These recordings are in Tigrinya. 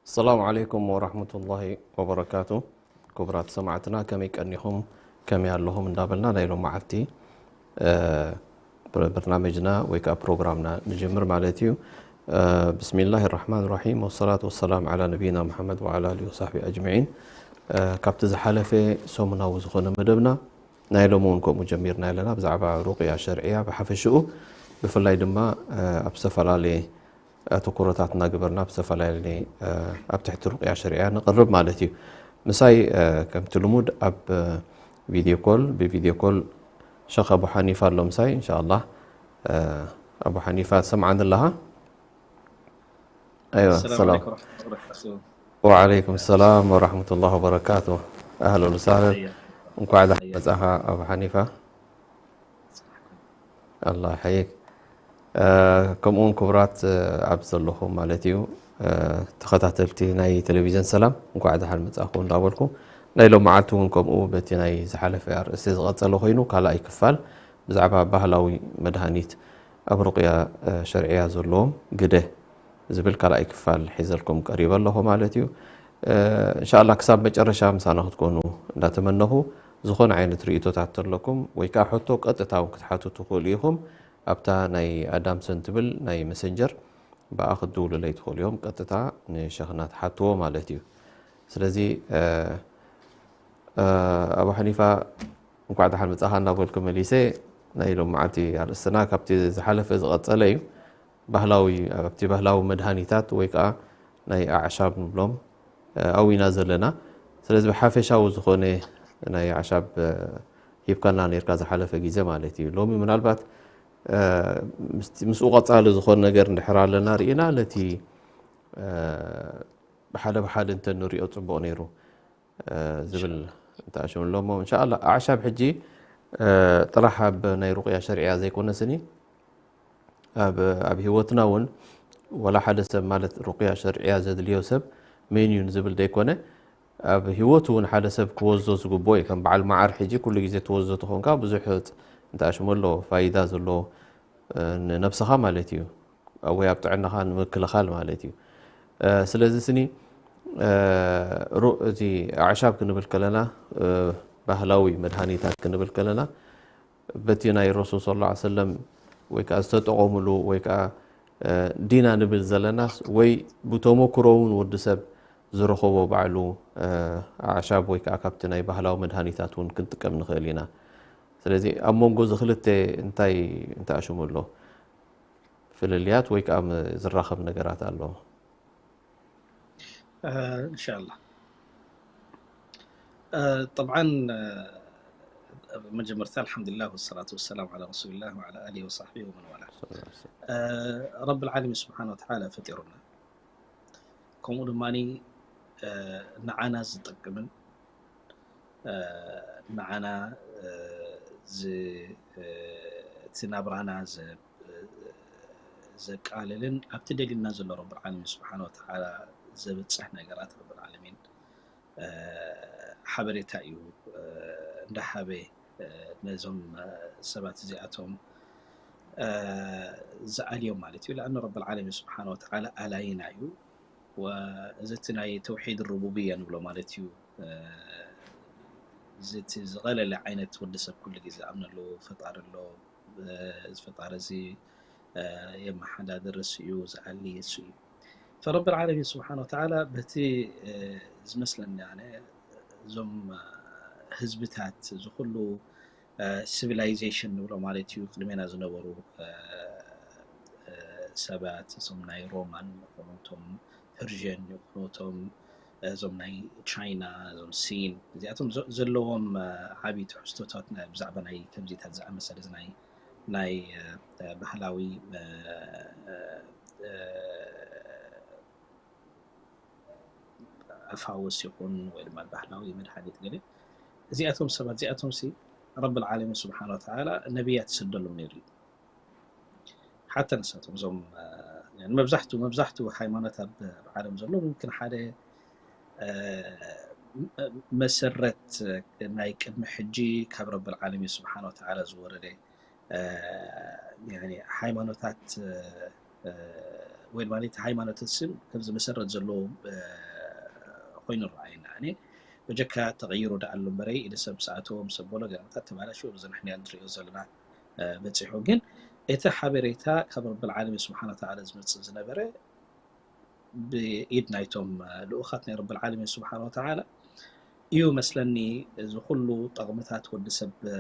السلام عليكم ورحمة الله وبركاته. ክቡራት ሰማዕትና ከመይ ቀኒኹም፣ ከመይ ኣለኹም እንዳበልና ናይ ሎም መዓልቲ በርናመጅና ወይ ከዓ ፕሮግራምና ንጅምር ማለት እዩ። ብስሚላህ ራሕማን ራሒም ወሰላቱ ወሰላም ዓላ ነቢይና ሙሓመድ ወዓላ ኣሊሂ ወሳሕቢ ኣጅመዒን። ካብቲ ዝሓለፈ ሰሙናዊ ዝኾነ መደብና ናይ ሎሚ እውን ከምኡ ጀሚርና ኣለና። ብዛዕባ ሩቅያ ሸርዕያ ብሓፈሽኡ ብፍላይ ድማ ኣብ ዝተፈላለየ ኣተኩሮታት እናገበርና ብዝተፈላለየ ኣብ ትሕቲ ሩቅያ ሸርዕያ ንቕርብ ማለት እዩ። ምሳይ ከምቲ ልሙድ ኣብ ቪድዮ ኮል ብቪድዮ ኮል ሸኽ ኣቡ ሓኒፋ ኣሎ ምሳይ። እንሻላ ኣቡ ሓኒፋ ትሰምዓኒ ኣለኻ? ኣይዋ ሰላም። ወዓለይኩም ሰላም ወራሕመቱላህ ወበረካቱ። ኣህለን ወሳህለን። እንኳዕ ደሓን መጻኻ ኣቡ ሓኒፋ። ኣላ ሓይክ። ከምኡውን ክቡራት ኣብ ዘለኹም ማለት እዩ ተኸታተልቲ ናይ ቴሌቪዥን ሰላም፣ እንኳዕ ደሓን መጻኹ እንዳበልኩ፣ ናይ ሎም መዓልቲ እውን ከምኡ በቲ ናይ ዝሓለፈ ኣርእስቲ ዝቐጸለ ኮይኑ ካልኣይ ክፋል ብዛዕባ ባህላዊ መድሃኒት ኣብ ሩቅያ ሸርዕያ ዘለዎም ግደ ዝብል ካልኣይ ክፋል ሒዘልኩም ቀሪበ ኣለኹ ማለት እዩ። እንሻላ ክሳብ መጨረሻ ምሳና ክትኮኑ እንዳተመነኹ፣ ዝኾነ ዓይነት ርእቶታት ተለኩም ወይ ከዓ ሕቶ ቀጥታ እውን ክትሓቱ ትኽእሉ ኢኹም። ኣብታ ናይ ኣዳምሰን ትብል ናይ መሰንጀር ብኣ ክትድውሉለይ ትኽእሉ እዮም። ቀጥታ ንሸኽና ትሓትዎ ማለት እዩ። ስለዚ ኣቡ ሓኒፋ እንኳዕ ደሓን መጻኻ እንዳበልኩ መሊሰ ናይ ሎም መዓልቲ ኣርእስትና ካብቲ ዝሓለፈ ዝቐጸለ እዩ። ባህላዊ ኣብቲ ባህላዊ መድሃኒታት ወይ ከዓ ናይ ኣዕሻብ ንብሎም ኣዊና ዘለና። ስለዚ ብሓፈሻዊ ዝኾነ ናይ ኣዕሻብ ሂብካና ነርካ ዝሓለፈ ግዜ ማለት እዩ። ሎሚ ምናልባት ምስኡ ቀጻሊ ዝኾነ ነገር እንድሕር ኣለና ርኢና ነቲ ብሓደ ብሓደ እንተ ንሪኦ ጽቡቕ ነይሩ ዝብል እንተኣሽሙ ኣለሞ። እንሻላ ኣዕሻብ ሕጂ ጥራሕ ኣብ ናይ ሩቅያ ሸርዕያ ዘይኮነስኒ ኣብ ህይወትና እውን ወላ ሓደ ሰብ ማለት ሩቅያ ሸርዕያ ዘድልዮ ሰብ መን እዩን ዝብል ዘይኮነ ኣብ ህይወቱ እውን ሓደ ሰብ ክወስዶ ዝግብኦ እዩ። ከም በዓል መዓር ሕጂ ኩሉ ግዜ ትወስዶ ተኾንካ ብዙሕ እንተኣሽሙ ኣሎ ፋይዳ ዘለዎ ንነብስኻ ማለት እዩ፣ ወይ ኣብ ጥዕናኻ ንምክልኻል ማለት እዩ። ስለዚ ስኒ ሩ- እዚ ኣዕሻብ ክንብል ከለና ባህላዊ መድሃኒታት ክንብል ከለና በቲ ናይ ረሱል ሰለላሁ ዐለይሂ ወሰለም ወይ ከዓ ዝተጠቐሙሉ ወይ ከዓ ዲና ንብል ዘለናስ ወይ ብተመክሮ እውን ወዲ ሰብ ዝረኸቦ ባዕሉ ኣዕሻብ ወይ ከዓ ካብቲ ናይ ባህላዊ መድሃኒታት እውን ክንጥቀም ንኽእል ኢና። ስለዚ ኣብ መንጎ እዚ ክልተ እንታይ እንታይ ኣሽሙ ኣሎ? ፍልልያት ወይ ከዓ ዝራኸብ ነገራት ኣሎ? እንሻላ ጠብዓን መጀመርታ ኣልሓምዱሊላህ ወሰላቱ ወሰላም ዓላ ረሱሊላህ ወዓላ ኣሊሂ ወሳሕቢሂ ወመን ዋላ። ረብል ዓለሚን ስብሓን ወተዓላ ፈጢሩና፣ ከምኡ ድማ ንዓና ዝጠቅምን ንዓና እቲ ናብራና ዘቃልልን ኣብቲ ደሊልና ዘሎ ረብል ዓለሚን ስብሓን ወተዓላ ዘብፅሕ ነገራት ረብል ዓለሚን ሓበሬታ እዩ እንዳሃበ ነዞም ሰባት እዚኣቶም ዝኣልዮም ማለት እዩ። ለኣኑ ረብል ዓለሚን ስብሓን ወተዓላ ኣላይና እዩ። እዚ እቲ ናይ ተውሒድ ሩቡብያ ንብሎ ማለት እዩ። እዚ እቲ ዝቐለለ ዓይነት ወዲ ሰብ ኩሉ ግዜ ዝኣምነሉ ፈጣሪ ኣሎ። እዚ ፈጣሪ እዚ የመሓዳድር እሱ እዩ፣ ዝኣሊ እሱ እዩ። ፈረብል ዓለሚን ስብሓን ወተዓላ በቲ ዝመስለኒ ኣነ እዞም ህዝብታት እዚ ኩሉ ሲቪላይዜሽን ንብሎ ማለት እዩ ቅድሜና ዝነበሩ ሰባት እዞም ናይ ሮማን ይኹኑ እቶም ፐርዥን ይኹኑ እቶም እዞም ናይ ቻይና እዞም ሲን እዚኣቶም ዘለዎም ዓብዪ ትሕዝቶታት ብዛዕባ ናይ ከምዚታት ዝኣመሰለ ናይ ናይ ባህላዊ ኣፋውስ ይኹን ወይ ድማ ባህላዊ መድሓኒት ገለ እዚኣቶም ሰባት እዚኣቶም ሲ ረብል ዓለሚን ስብሓን ወተዓላ ነቢያት ይሰደሎም ነይሩ እዩ። ሓታ ንሳቶም እዞም መብዛሕቱ መብዛሕቱ ሃይማኖት ኣብ ዓለም ዘሎ ምምክን ሓደ መሰረት ናይ ቅድሚ ሕጂ ካብ ረብል ዓለሚን ስብሓን ወተዓላ ዝወረደ፣ እ፣ ያኒ ሃይማኖታት፣ እ፣ ወይ ድማ እቲ ሃይማኖት ስም ከምዚ መሰረት ዘለዎ፣ እ፣ ኮይኑ ረኣየና። ኣነ በጀካ ተቐይሩ ደኣ ኣሎ እምበረይ፣ ኢለ ሰብ ምስ ኣተዎ፣ ምስ ኣበሎ ገለመታት ተባላሽዎ፣ እዚ ንሕና ንሪኦ ዘለና፣ እ፣ በጺሑ። ግን እቲ ሓበሬታ ካብ ረብል ዓለሚን ስብሓን ወተዓላ ዝመጽእ ዝነበረ ብኢድ ናይቶም ልኡኻት ናይ ረብል ዓለሚን ስብሓን ወተዓላ እዩ መስለኒ። እዚ ኩሉ ጠቕምታት ወዲ ሰብ፣ እ፣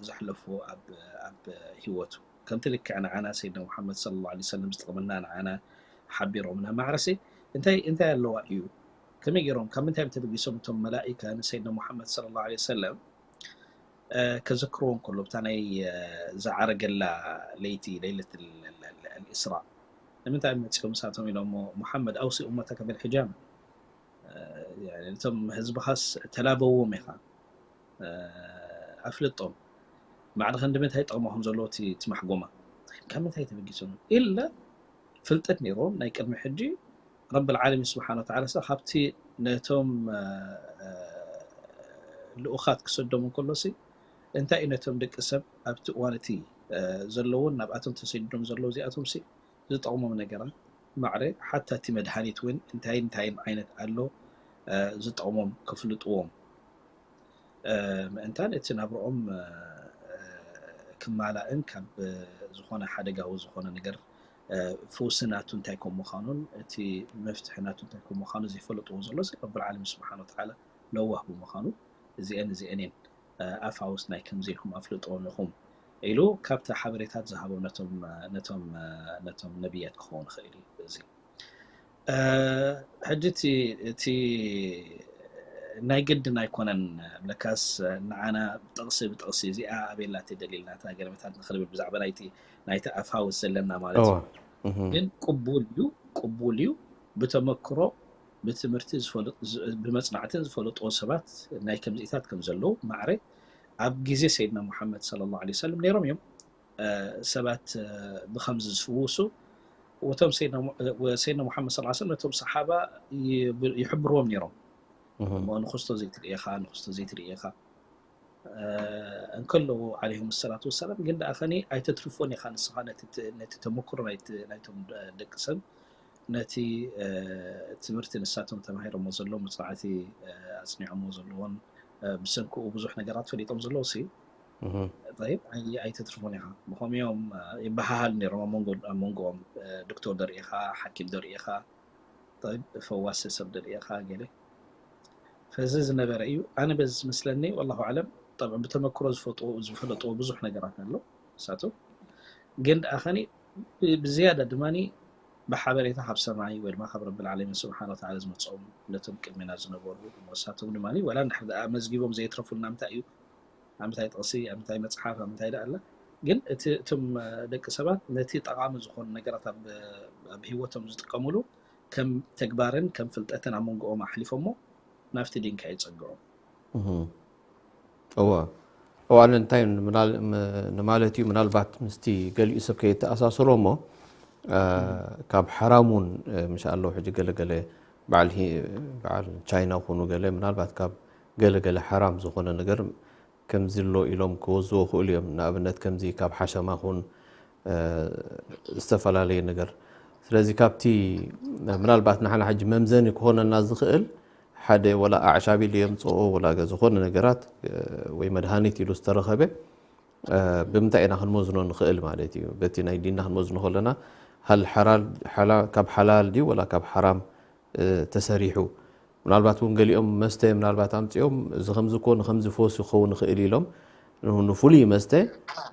ዘሕለፎ ኣብ፣ ኣብ ህይወቱ፣ ከምቲ ልክዕ ንዓና ሰይድና ሙሓመድ ሰለላሁ ዐለይሂ ወሰለም ዝጠቕመና ንዓና ሓቢሮምና ማዕረሲ እንታይ፣ እንታይ ኣለዋ እዩ? ከመይ ገይሮም፣ ካብ ምንታይ እዮም ተበጊሶም እቶም መላኢካ ንሰይድና ሙሓመድ ሰለላሁ ዐለይሂ ወሰለም፣ እ፣ ከዘክርዎ እንከሎ፣ ብታ ናይ፣ እ፣ ዝዓረገላ ለይቲ፣ ለይለት ል-፣ ል-፣ ል-፣ ልእስራ፣ ንምንታይ እዮም መጺኦም ንሳቶም ኢሎሞ፣ "ሙሓመድ፣ ኣውሲ ኡመተከ ብልሕጃም"? እ፣ ያኒ፣ ነቶም ህዝብኻስ ተላበዎም ኢኻ፣ እ፣ ኣፍልጦም። ማዕረ ክንዲ ምንታይ ጥቕሚ ከም ዘለዎ እቲ፣ እቲ ማሕጎማ። ካብ ምንታይ ተበጊሶም? ኢለ ፍልጠት ነይርዎም ናይ ቅድሚ ሕጂ። ረብል ዓለሚን ስብሓን ወተዓላ ሳ ካብቲ ነቶም፣ እ፣ እ፣ ልኡኻት ክሰዶም እንከሎሲ፣ እንታይ እዩ ነቶም ደቂ ሰብ ኣብቲ እዋን እቲ፣ እ፣ ዘለውን ናብኣቶም ተሰዲዶም ዘለዉ እዚኣቶምሲ ዝጠቕሞም ነገራት ማዕረ ሓታ እቲ መድሃኒት እውን እንታይ እንታይን ዓይነት ኣሎ፣ እ፣ ዝጠቕሞም ክፍልጥዎም፣ እ፣ ምእንታን እቲ ናብርኦም፣ እ፣ ክማላእን ካብ ዝኾነ ሓደጋዊ ዝኾነ ነገር፣ እ፣ ፈውሲ ናቱ እንታይ ከም ምዃኑን እቲ መፍትሒ ናቱ እንታይ ከም ምዃኑ ዘይፈለጥዎ ዘሎ ረብል ዓለሚን ስብሓን ወተዓላ ለዋህ ብምዃኑ እዚአን እዚአን እየን፣ እ፣ ኣፋውስ ናይ ከምዚ ኢልኩም ኣፍልጦ ንኹም ኢሉ ካብቲ ሓበሬታት ዝሃቦም ነቶም፣ ነቶም፣ ነቶም ነቢያት ክኸውን ይኽእል እዩ እዚ። እ፣ ሕጂ እቲ፣ እቲ ናይ ግድን ኣይኮነን፣ ለካስ ንዓና ብጥቕሲ ብጥቕሲ እዚኣ ኣበየላ ተደሊልና እታ ገለመታት ንኽንብል ብዛዕባ ናይቲ፣ ናይቲ ኣፋውስ ዘለና ማለት እዩ። እዋ። እህ። ግን ቅቡል እዩ፣ ቅቡል እዩ። ብተመክሮ፣ ብትምህርቲ ዝፈለጥ-፣ ዝ-፣ ብመጽናዕትን ዝፈለጥዎ ሰባት ናይ ከምዚኢታት ከም ዘለዉ ማዕረ ኣብ ግዜ ሰይድና ሙሓመድ ሰለላሁ ዐለይሂ ወሰለም ነይሮም እዮም። እ፣ ሰባት፣ እ፣ ብኸምዚ ዝፍውሱ፣ ወቶም ሰይድና ሙ-፣ እ፣ ወ-፣ ሰይድና ሙሓመድ ሰለላሁ ዐለይሂ ወሰለም ነቶም ሰሓባ ይብ-፣ ይሕብርዎም ነይሮም። እህ። እሞ ንኽስቶ ዘይትርኢ ኢኻ፣ ንኽስቶ ዘይትርኢ ኢኻ፣ እ፣ እንከለዉ ዓለይሂም ሰላቱ ወሰላም፣ ግን ደኣ ኸኒ ኣይተትርፎን ኢኻ ንስኻ ነቲ ት-፣ ነቲ ተመክሮ ናይቲ፣ ናይቶም ደ-፣ ደቂ ሰብ፣ ነቲ፣ እ፣ ትምህርቲ ንሳቶም ተማሂሮሞ ዘለዉ፣ መጽናዕቲ፣ እ፣ ኣጽኒዖሞ ዘለዎን፣ እ፣ ብሰንክኡ ብዙሕ ነገራት ፈሊጦም ዘለዉ ሲ፣ እህ። ጠይብ፣ ኣይ-፣ ኣይተትርፎን ኢኻ። ብኸምኡ እዮም፣ እ፣ ይበሃሃሉ ነይሮም ኣብ መንጎ-፣ ኣብ መንጎኦም፣ እ፣ ዶክተር ዶ ርኢኻ፣ ሓኪም ዶ ርኢኻ፣ ጠይብ፣ ፈዋሲ ሰብ ዶ ርኢኻ፣ ገለ። ፈዚ ዝነበረ እዩ። ኣነ በዚ ዝመስለኒ፣ ወላሁ ኣዕለም፣ ጠብዓ ብተመክሮ ዝፈጥዎ-፣ ዝፈለጥዎ ብዙሕ ነገራት ኣሎ ንሳቶም። ግን ደኣ ኸኒ ብ-፣ ብዝያዳ ድማኒ ብሓበሬታ ካብ ሰማይ ወይ ድማ ካብ ረብል ዓለሚን ስብሓን ወተዓላ ዝመጽኦም ነቶም ቅድሜና ዝነበሩ፣ ንሳቶም ድማኒ ዋላ እንድሕር ደኣ መዝጊቦም ዘየትረፉልና እንታይ እዩ፣ ኣብ ምንታይ ጥቕሲ፣ ኣብ ምንታይ መጽሓፍ፣ ኣብ ምንታይ ደኣ ኣላ። ግን እቲ፣ እቶም፣ እ፣ ደቂ ሰባት ነቲ ጠቓሚ ዝኾኑ ነገራት ኣብ፣ ኣብ ህይወቶም ዝጥቀሙሉ ከም ተግባርን ከም ፍልጠትን ኣብ መንጎኦም ኣሕሊፎሞ ናብቲ ዲንካ ይጸግዑ። እህ። እወ። እወ፣ ኣነ እንታይ ምናል-፣ ም-፣ ንማለት እዩ፣ ምናልባት ምስቲ ገሊኡ ሰብ ከየተኣሳስሮ እሞ፣ እ፣ እህ። ካብ ሓራም እውን፣ እ፣ ምሻ ኣለዉ ሕጂ ገለ ገለ በዓል ሂ-፣ በዓል ቻይና ኩኑ ገለ ምናልባት ካብ ገለ ገለ ሓራም ዝኾነ ነገር ከምዚ ኣሎ ኢሎም ክወዝዎ ይኽእሉ እዮም። ንኣብነት ከምዚ ካብ ሓሸማ ኹን፣ እ፣ ዝተፈላለየ ነገር። ስለዚ ካብቲ ምናልባት ንሓና ሕጂ መምዘኒ ክኾነና ዝኽእል ሓደ ወላ ኣዕሻብ ኢሉ የምጽኦ ወላ ገ-፣ ዝኾነ ነገራት፣ እ፣ ወይ መድሃኒት ኢሉ ዝተረኸበ፣ እ፣ ብምንታይ ኢና ክንመዝኖ ንኽእል ማለት እዩ? በቲ ናይ ዲንና ክንመዝኖ ከለና ሃል ሓላል፣ ሓላ-፣ ካብ ሓላል ድዩ ወላ ካብ ሓራም እ፣ ተሰሪሑ። ምናልባት እውን ገሊኦም መስተ ምናልባት ኣምጺኦም፣ እዚ ከምዚ እኮ ንከምዚ ፈውሲ ክኸውን ይኽእል ኢሎም፣ ን-፣ ንፍሉይ መስተ፣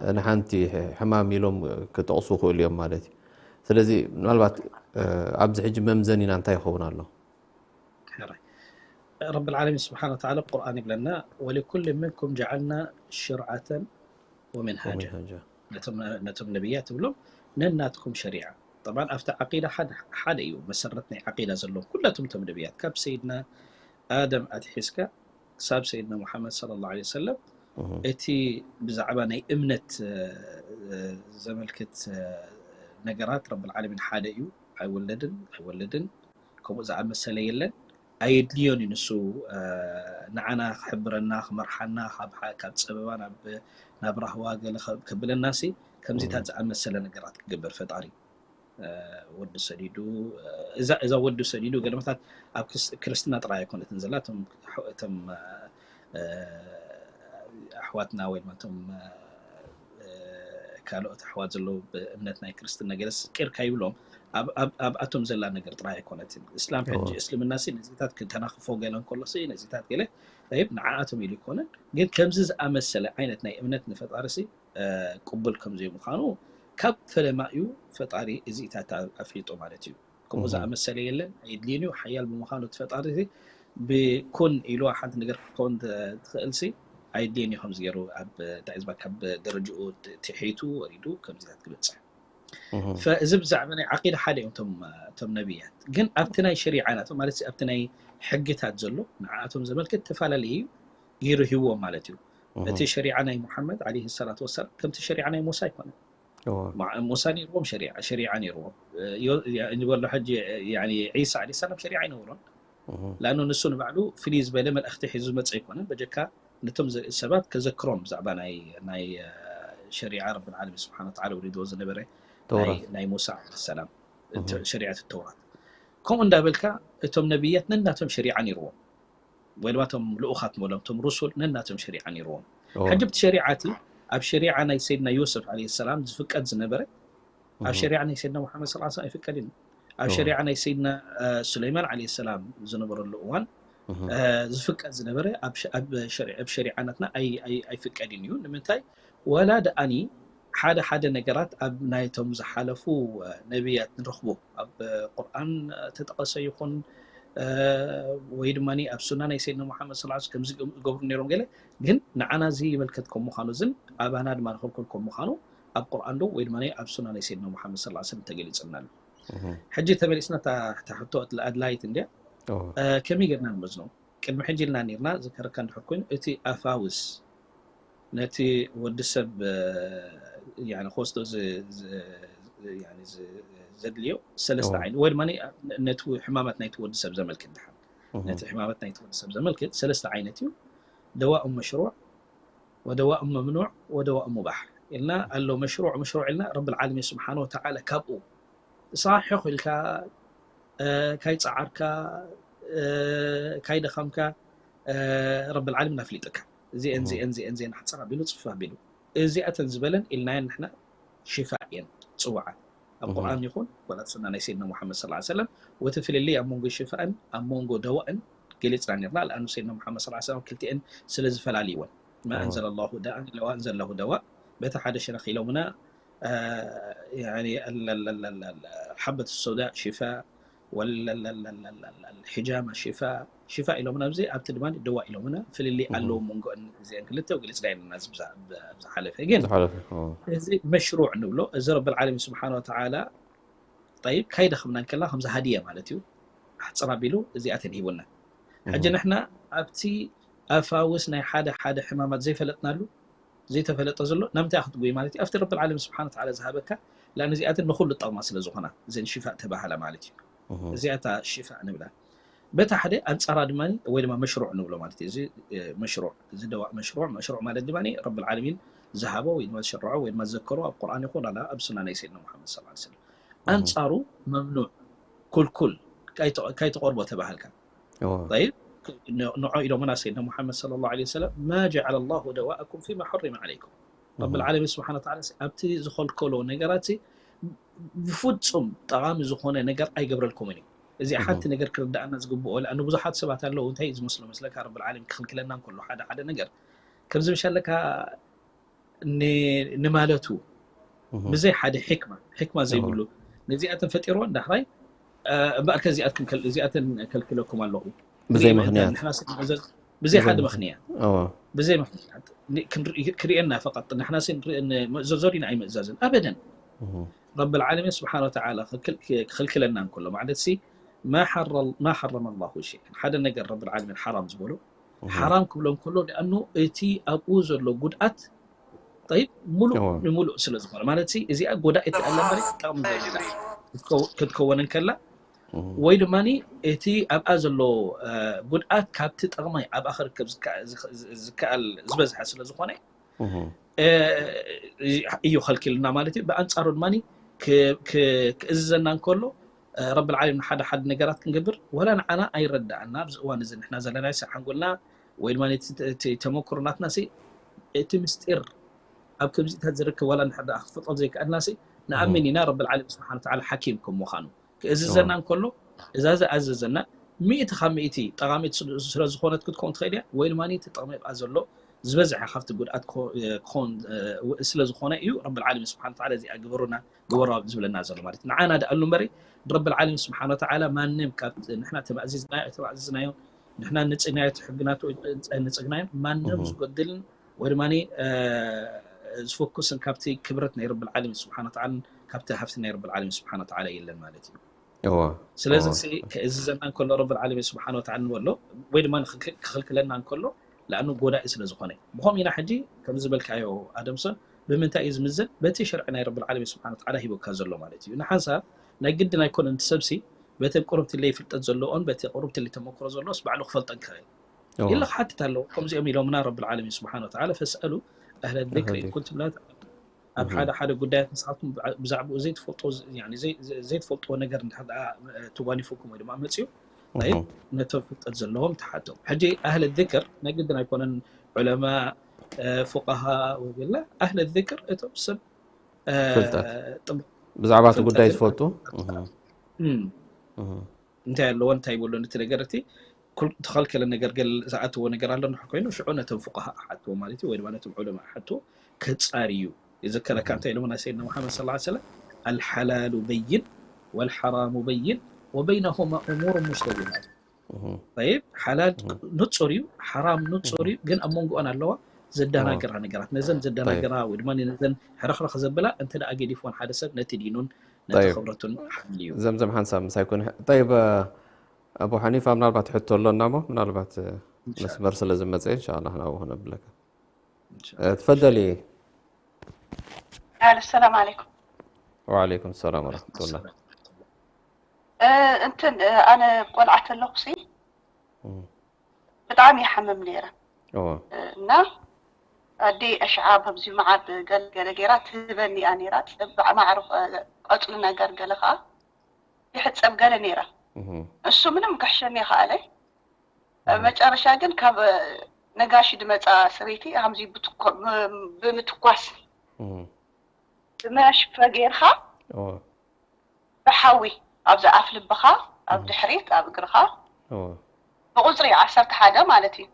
እ፣ ንሓንቲ ሕ-፣ ሕማም ኢሎም ክጠቕሱ ይኽእሉ እዮም ማለት እዩ። ስለዚ ምናልባት፣ እ፣ ኣብዚ ሕጂ መምዘኒና እንታይ ይኸውን ኣሎ? ሕራይ። ረብል ዓለሚን ስብሓን ወተዓላ ቁርኣን ይብለና፣ "ወሊኩል ሚንኩም ጀዓልና ሽርዓተን ወሚንሃጃ." ወሚንሃጃ። ነቶም፣ ነቶም ነቢያት ትብሎም ነናትኩም ሸሪዓ። ጠብዓን ኣብቲ ዓቂዳ ሓደ፣ ሓደ እዩ መሰረት ናይ ዓቂዳ ዘለዎም ኩላቶም እቶም ነቢያት፣ ካብ ሰይድና ኣደም ኣትሒዝካ ክሳብ ሰይድና ሙሓመድ ሰለላሁ ዐለይሂ ወሰለም፣ እህ። እቲ ብዛዕባ ናይ እምነት፣ እ፣ እ፣ ዘመልክት፣ እ፣ ነገራት ረብል ዓለሚን ሓደ እዩ። ኣይውለድን፣ ኣይወለድን፣ ከምኡ ዝኣመሰለ የለን። ኣየድልዮን እዩ ንሱ። ንዓና ክሕብረና፣ ክመርሓና፣ ካብ ጸበባ ናብ ራህዋ ገለ ከብለናሲ ከምዚታት ዝኣመሰለ ነገራት ክገብር ፈጣሪ ወዲ ሰዲዱ። እዛ ወዲ ሰዲዱ ገለመታት ኣብ ክርስትና ጥራይ ኣይኮነትን ዘላ። እቶም ኣሕዋትና ወይ ድማ እቶም ካልኦት ኣሕዋት ዘለዉ ብእምነት ናይ ክርስትና ገለ ስቂርካ ይብሎም ኣብኣቶም ዘላ ነገር ጥራይ ኣይኮነትን። እስላም ሕጂ እስልምና ሲ ነዚታት ክተናኽፎ ገለ እንከሎ ሲ ነዚታት ገለ ይብ ንዓኣቶም ኢሉ ይኮነን። ግን ከምዚ ዝኣመሰለ ዓይነት ናይ እምነት ንፈጣሪ ሲ ቅቡል ከም ዘይምዃኑ ካብ ፈለማ እዩ ፈጣሪ እዚኢታት ኣፍሊጡ ማለት እዩ። ከምኡ ዝኣመሰለ የለን፣ ኣይድልየን እዩ። ሓያል ብምዃኑ እቲ ፈጣሪ እዚ ብኩን ኢሉ ሓንቲ ነገር ክትከውን ትኽእል ሲ ኣይድልየን እዩ። ከምዚ ገይሩ ኣብ እንታይ ዝበሃል ካብ ደረጅኡ ትሒቱ ወሪዱ ከምዚታት ክበፅሕ። እዚ ብዛዕባ ናይ ዓቂዳ ሓደ እዮም እቶም ነቢያት። ግን ኣብቲ ናይ ሸሪዓ ናቶም ማለት ኣብቲ ናይ ሕግታት ዘሎ ንዓኣቶም ዘመልክት ተፈላለየ እዩ ገይሩ ሂብዎም ማለት እዩ። እቲ ሸሪዓ ናይ ሙሓመድ ዓለይሂ ሰላቱ ወሰላም ከምቲ ሸሪዓ ናይ ሙሳ ኣይኮነን። ሙሳ ነይርዎም ሸሪዓ፣ ሸሪዓ ነይርዎም። ንበሎ ሕጂ ዒሳ ዓለይሂ ሰላም ሸሪዓ ኣይነበሮን። ለኣኑ ንሱ ንባዕሉ ፍልይ ዝበለ መልእኽቲ ሒዙ ዝመፀ ኣይኮነን። በጀካ ነቶም ሰባት ከዘክሮም ብዛዕባ ናይ ሸሪዓ ረብል ዓለሚን ስብሓነ ወተዓላ ወሪድዎ ዝነበረ ናይ ሙሳ ዓለይሂ ሰላም ሸሪዓት ተውራት። ከምኡ እንዳበልካ እቶም ነቢያት ነናቶም ሸሪዓ ነይርዎም። ወይ ድማ እቶም ልኡኻት ንበሎም እቶም ሩሱል ነናቶም ሸሪዓ ነይርዎም። ሕጂ ብቲ ሸሪዓ እቲ ኣብ ሸሪዓ ናይ ሰይድና ዮስፍ ዓለይሂ ሰላም ዝፍቀድ ዝነበረ ኣብ ሸሪዓ ናይ ሰይድና ሙሓመድ ሰለላሁ ዐለይሂ ወሰለም ኣይፍቀድን እዩ። ኣብ ሸሪዓ ናይ ሰይድና ሱለይማን ዓለይሂ ሰላም ዝነበረሉ እዋን ዝፍቀድ ዝነበረ ኣብ ሸሪዓ ናትና ኣይፍቀድን እዩ። ንምንታይ? ወላ ደኣኒ ሓደ ሓደ ነገራት ኣብ ናይቶም ዝሓለፉ ነቢያት ንረኽቦ ኣብ ቁርኣን ተጠቐሰ ይኹን ወይ ድማ ኣብ ሱና ናይ ሰይድና ሙሓመድ ሰለላሁ ዐለይሂ ወሰለም ከምዚ ዝገብሩ ነይሮም ገለ ግን ንዓና እዚ ይምልከት ከም ምዃኑ እዝን ኣባና ድማ ንኽልክል ከም ምዃኑ ኣብ ቁርኣን ዶ ወይ ድማ ኣብ ሱና ናይ ሰይድና ሙሓመድ ሰለላሁ ዐለይሂ ወሰለም ተገሊጽልና ኣሎ። ሕጂ ተመሊስና እታ ሕቶ ኣድላይት እንድያ ከመይ ጌርና ንመዝኖ? ቅድሚ ሕጂ ኢልና ኔርና ዝከረካ እንድሕር ኮይኑ እቲ ኣፋውስ ነቲ ወዲ ሰብ ክወስዶ ዘድልዮ ሰለስተ ዓይነት ወይ ድማ ነቲ ሕማማት ናይቲ ወዲ ሰብ ዘመልክት ድሓን ነቲ ሕማማት ናይቲ ወዲ ሰብ ዘመልክት ሰለስተ ዓይነት እዩ። ደዋእ መሽሩዕ ወደዋእ መምኑዕ ወደዋእ ሙባሕ ኢልና ኣሎ። መሽሩዕ መሽሩዕ ኢልና ረብል ዓለሚን ስብሓን ወተዓላ ካብኡ ንስኻ ሕኽ ኢልካ ካይ ጸዓርካ ካይ ደኸምካ ረብል ዓለሚን ኣፍሊጥካ እዚአን እዚአን እዚአን እዚአን ኣሕፅር ኣቢሉ ፅፍፍ ኣቢሉ እዚኣተን ዝበለን ኢልናየን ንሕና ሽፋእ እየን ፅውዓት ኣብ ቁርኣን ይኹን ወላ ሱና ናይ ሰይድና ሙሓመድ ሰለላሁ ዐለይሂ ወሰለም። ወቲ ፍልልይ ኣብ መንጎ ሽፋእን ኣብ መንጎ ደዋእን ገሊፅና ነርና። ለኣኑ ሰይድና ሙሓመድ ሰለላሁ ዐለይሂ ወሰለም ክልቲአን ስለ ዝፈላልይወን ማ ኣንዘለ ላሁ ዳእን ኢለ ወኣንዘልናሁ ደዋእ በቲ ሓደ ሸነኽ ኢሎምና ሓበት ሰውዳ ሽፋእ ወልሒጃማ ሽፋእ ሽፋእ ኢሎምና ኣብዚ ኣብቲ ድማ ደዋ ኢሎምና ፍልልይ ኣለዎ መንጎ እዚአን ክልተ ገሊፅና ኣለና ኣብዚ ዝሓለፈ ግን እዚ መሽሩዕ ንብሎ እዚ ረብል ዓለሚን ስብሓን ወተዓላ ጠይብ ካይደኽምና እንከላ ከምዚ ሃድየ ማለት እዩ ኣሕፅር ኣቢሉ እዚኣተን ሂቡና ሕጂ ንሕና ኣብቲ ኣፋውስ ናይ ሓደ ሓደ ሕማማት ዘይፈለጥናሉ ዘይተፈለጠ ዘሎ ናብ ምንታይ ክትጉይ ማለት እዩ ኣብቲ ረብል ዓለሚን ስብሓን ወተዓላ ዝሃበካ ለኣን እዚኣተን ንኹሉ ጠቕማ ስለ ዝኾና እዘን ሽፋእ ተባሃላ ማለት እዩ እዚኣታ ሽፋእ ንብላ በታ ሓደ ኣንፃራ ድማ ወይ ድማ መሽሩዕ ንብሎ ማለት እዩ እዚ መሽሩዕ እዚ ደዋእ መሽሩዕ መሽሩዕ ማለት ድማ ረብል ዓለሚን ዝሃቦ ወይ ድማ ዝሸርዖ ወይ ድማ ዝዘከሮ ኣብ ቁርኣን ይኹን ኣላ ኣብ ሱና ናይ ሰይድና ሙሓመድ ሰለላሁ ዐለይሂ ወሰለም ኣንፃሩ መምኑዕ ኩልኩል ካይትቐርቦ ተባሃልካ طيب ንዖ ኢሎምና ሰይድና ሙሓመድ ሰለላሁ ዐለይሂ ወሰለም ማ ጀዐለ ላሁ ደዋእኩም ፊማ ሐሪመ ዐለይኩም ረብል ዓለሚን ስብሓን ወተዓላ ኣብቲ ዝኸልከሎ ነገራት ብፍፁም ጠቓሚ ዝኾነ ነገር ኣይገብረልኩምን እዩ እዚ ሓንቲ ነገር ክርዳእና ዝግብኦ ለኣኑ ብዙሓት ሰባት ኣለዉ እንታይ ዝመስሎ መስለካ ረብል ዓለሚን ክኽልክለና እንከሎ ሓደ ሓደ ነገር ከምዚ ምሻለካ ንማለቱ ብዘይ ሓደ ሕክማ ሕክማ ዘይብሉ ነዚኣተን ፈጢርወን ዳሕራይ እምበኣርከ እዚኣተን ከልክለኩም ኣለኹ ብዘይ ምክንያት ብዘይ ሓደ ምክንያት ብዘይ ምክንያት ክርእየና ፈቀጥ ንሕና ምእዘዞ ዲና ኣይምእዘዝን ኣበደን ረብል ዓለሚን ስብሓን ወተዓላ ክኽልክለና እንከሎ ማለት ሲ ማ ሓረመ ላሁ ሸይን ሓደ ነገር ረብል ዓለሚን ሓራም ዝበሎ ሓራም ክብሎ እንከሎ ሊኣኑ እቲ ኣብኡ ዘሎ ጉድኣት ጠይብ ሙሉእ ንሙሉእ ስለ ዝኾነ ማለት እዚኣ ጎዳኢት ኣላ እምበር ጠቕሚ ዘይብላ ክትከወን እንከላ ወይ ድማ እቲ ኣብኣ ዘሎ ጉድኣት ካብቲ ጠቕሚ ኣብኣ ክርከብ ዝከኣል ዝበዝሐ ስለ ዝኾነ እዩ ከልኪልና ማለት እዩ። ብኣንፃሩ ድማ ክእዝዘና እንከሎ ረብል ዓለሚን ሓደ ሓደ ነገራት ክንገብር ወላ ንዓና ኣይረዳእና። ኣብዚ እዋን እዚ ንሕና ዘለና ሓንጎልና ወይ ድማ ተመክሮ ናትና እቲ ምስጢር ኣብ ከምዚታት ዝርከብ ዋላ ንሕዳ ክፍልጦ ዘይከኣልና ንኣምን ኢና ረብል ዓለሚን ስብሓን ተዓላ ሓኪም ከም ምዃኑ ክእዝዘና እንከሎ እዛ ዝኣዘዘና ሚእቲ ካብ ሚእቲ ጠቓሚት ስለ ዝኾነት ክትከውን ትኽእል እያ ወይ ድማ እቲ ጠቕሚ ኣብኣ ዘሎ ዝበዝሐ ካብቲ ጉድኣት ክኸውን ስለ ዝኾነ እዩ ረብል ዓለሚን ስብሓን ተዓላ እዚኣ ግበሩና ግበሩ ኣብ ዝብለና ዘሎ ማለት ንዓና ደኣሉ እምበሪ ረብል ዓለሚን ስብሓን ወተዓላ ማንም ካብ ንሕና ተማእዚዝናዮ ተማእዚዝናዮ ንሕና ንፅግናዮ ሕግናቱ ንፅግናዮ ማንም ዝጎድልን ወይ ድማ ዝፈኩስን ካብቲ ክብረት ናይ ረብል ዓለሚን ስብሓን ወተዓላ ካብቲ ሃፍቲ ናይ ረብል ዓለሚን ስብሓን ወተዓላ የለን ማለት እዩ። ስለዚ ክእዝዘና እንከሎ ረብል ዓለሚን ስብሓን ወተዓላ ንበሎ ወይ ድማ ክኽልክለና እንከሎ ለኣኑ ጎዳኢ ስለ ዝኾነ ብኸም ኢና ሕጂ ከም ዝበልካዮ ኣደምሶን ብምንታይ እዩ ዝምዘን በቲ ሸርዒ ናይ ረብል ዓለሚን ስብሓን ወተዓላ ሂበካ ዘሎ ማለት እዩ። ንሓንሳብ ናይ ግድን ኣይኮነን እቲ ሰብሲ በተን ቁሩብቲ ለይ ፍልጠት ዘለኦን በቲ ቁሩብቲ ለይ ተመክሮ ዘለዎስ ባዕሉ ክፈልጠን ክኽእል ኢለ ክሓትት ኣለዎ። ከምዚኦም ኢሎምና ረብል ዓለሚን ስብሓን ወተዓላ ፈስኣሉ ኣህለ ذكر إن كنتم لا تعلمون ኣብ ሓደ ሓደ ጉዳያት ንስኻትኩም ብዛዕባኡ ዘይትፈልጥዎ ዘይትፈልጥዎ ነገር እንድሕር ደኣ ተጓኒፉኩም ወይ ድማ መፅኡ ነቶም ፍልጠት ዘለዎም ተሓቶም። ሕጂ ኣህለ ذكر ናይ ግድን ኣይኮነን ዑለማ ፉቃሃ ወገላ ኣህለ ذكر እቶም ሰብ ብዛዕባ እቲ ጉዳይ ዝፈልጡ እንታይ ኣለዎ እንታይ ይብሉ እቲ ነገር እቲ ተኸልከለ ነገር ገል ዝኣትዎ ነገር ኣሎ ኮይኑ ሽዑ ነቶም ፉቃሃ ኣሓትዎ ማለት እዩ ወይ ድማ ነቶም ዑለማ ኣሓትዎ ከፃሪ እዩ። ይዝከረካ እንታይ ኢሎምና ሰይድና ሙሓመድ صلى الله عليه وسلم الحلال بين والحرام بين وبينهما أمور مشتبهات طيب ሓላል ንፁር እዩ ሓራም ንፁር እዩ ግን ኣብ መንጎኦን ኣለዋ ዘደናግራ ነገራት ነዘን ዘደናግራ ወይ ድማ ነዘን ሕርኽርኽ ዘብላ እንተ ደኣ ገዲፍዎን ሓደ ሰብ ነቲ ዲኑን ነቲ ክብረቱን ሓልዩ ዘምዘም ሓንሳብ ምሳይ ኩን طيب ኣቡ ሓኒፋ ምናልባት ሕቶ ኣሎና ሞ ምናልባት መስመር ስለ ዝመፀ እንሻላ ናብኡ ክነብለካ ትፈደሊ ሰላም ኣለይኩም ወዓለይኩም ሰላም ወረሕመቱላ እንትን ኣነ ቆልዓ ተለኹሲ ብጣዕሚ ይሓምም ነይረ እና ኣደይ ኣሽዓ ከምዚ መዓት ገለገለ ገይራ ትህበኒ እያ ነይራ ፅባዕ ማዕሩ ቀፅሉ ነገር ገለ ከዓ ይሕፀብ ገለ ነይራ እሱ ምንም ክሕሸኒ ይኸኣለ መጨረሻ ግን ካብ ነጋሽ ድመፃ ሰበይቲ ከምዚ ብምትኳስ ብመሽፈ ገይርካ ብሓዊ ኣብዚ ኣፍ ልብኻ ኣብ ድሕሪት ኣብ እግርኻ ብቁፅሪ ዓሰርተ ሓደ ማለት እዩ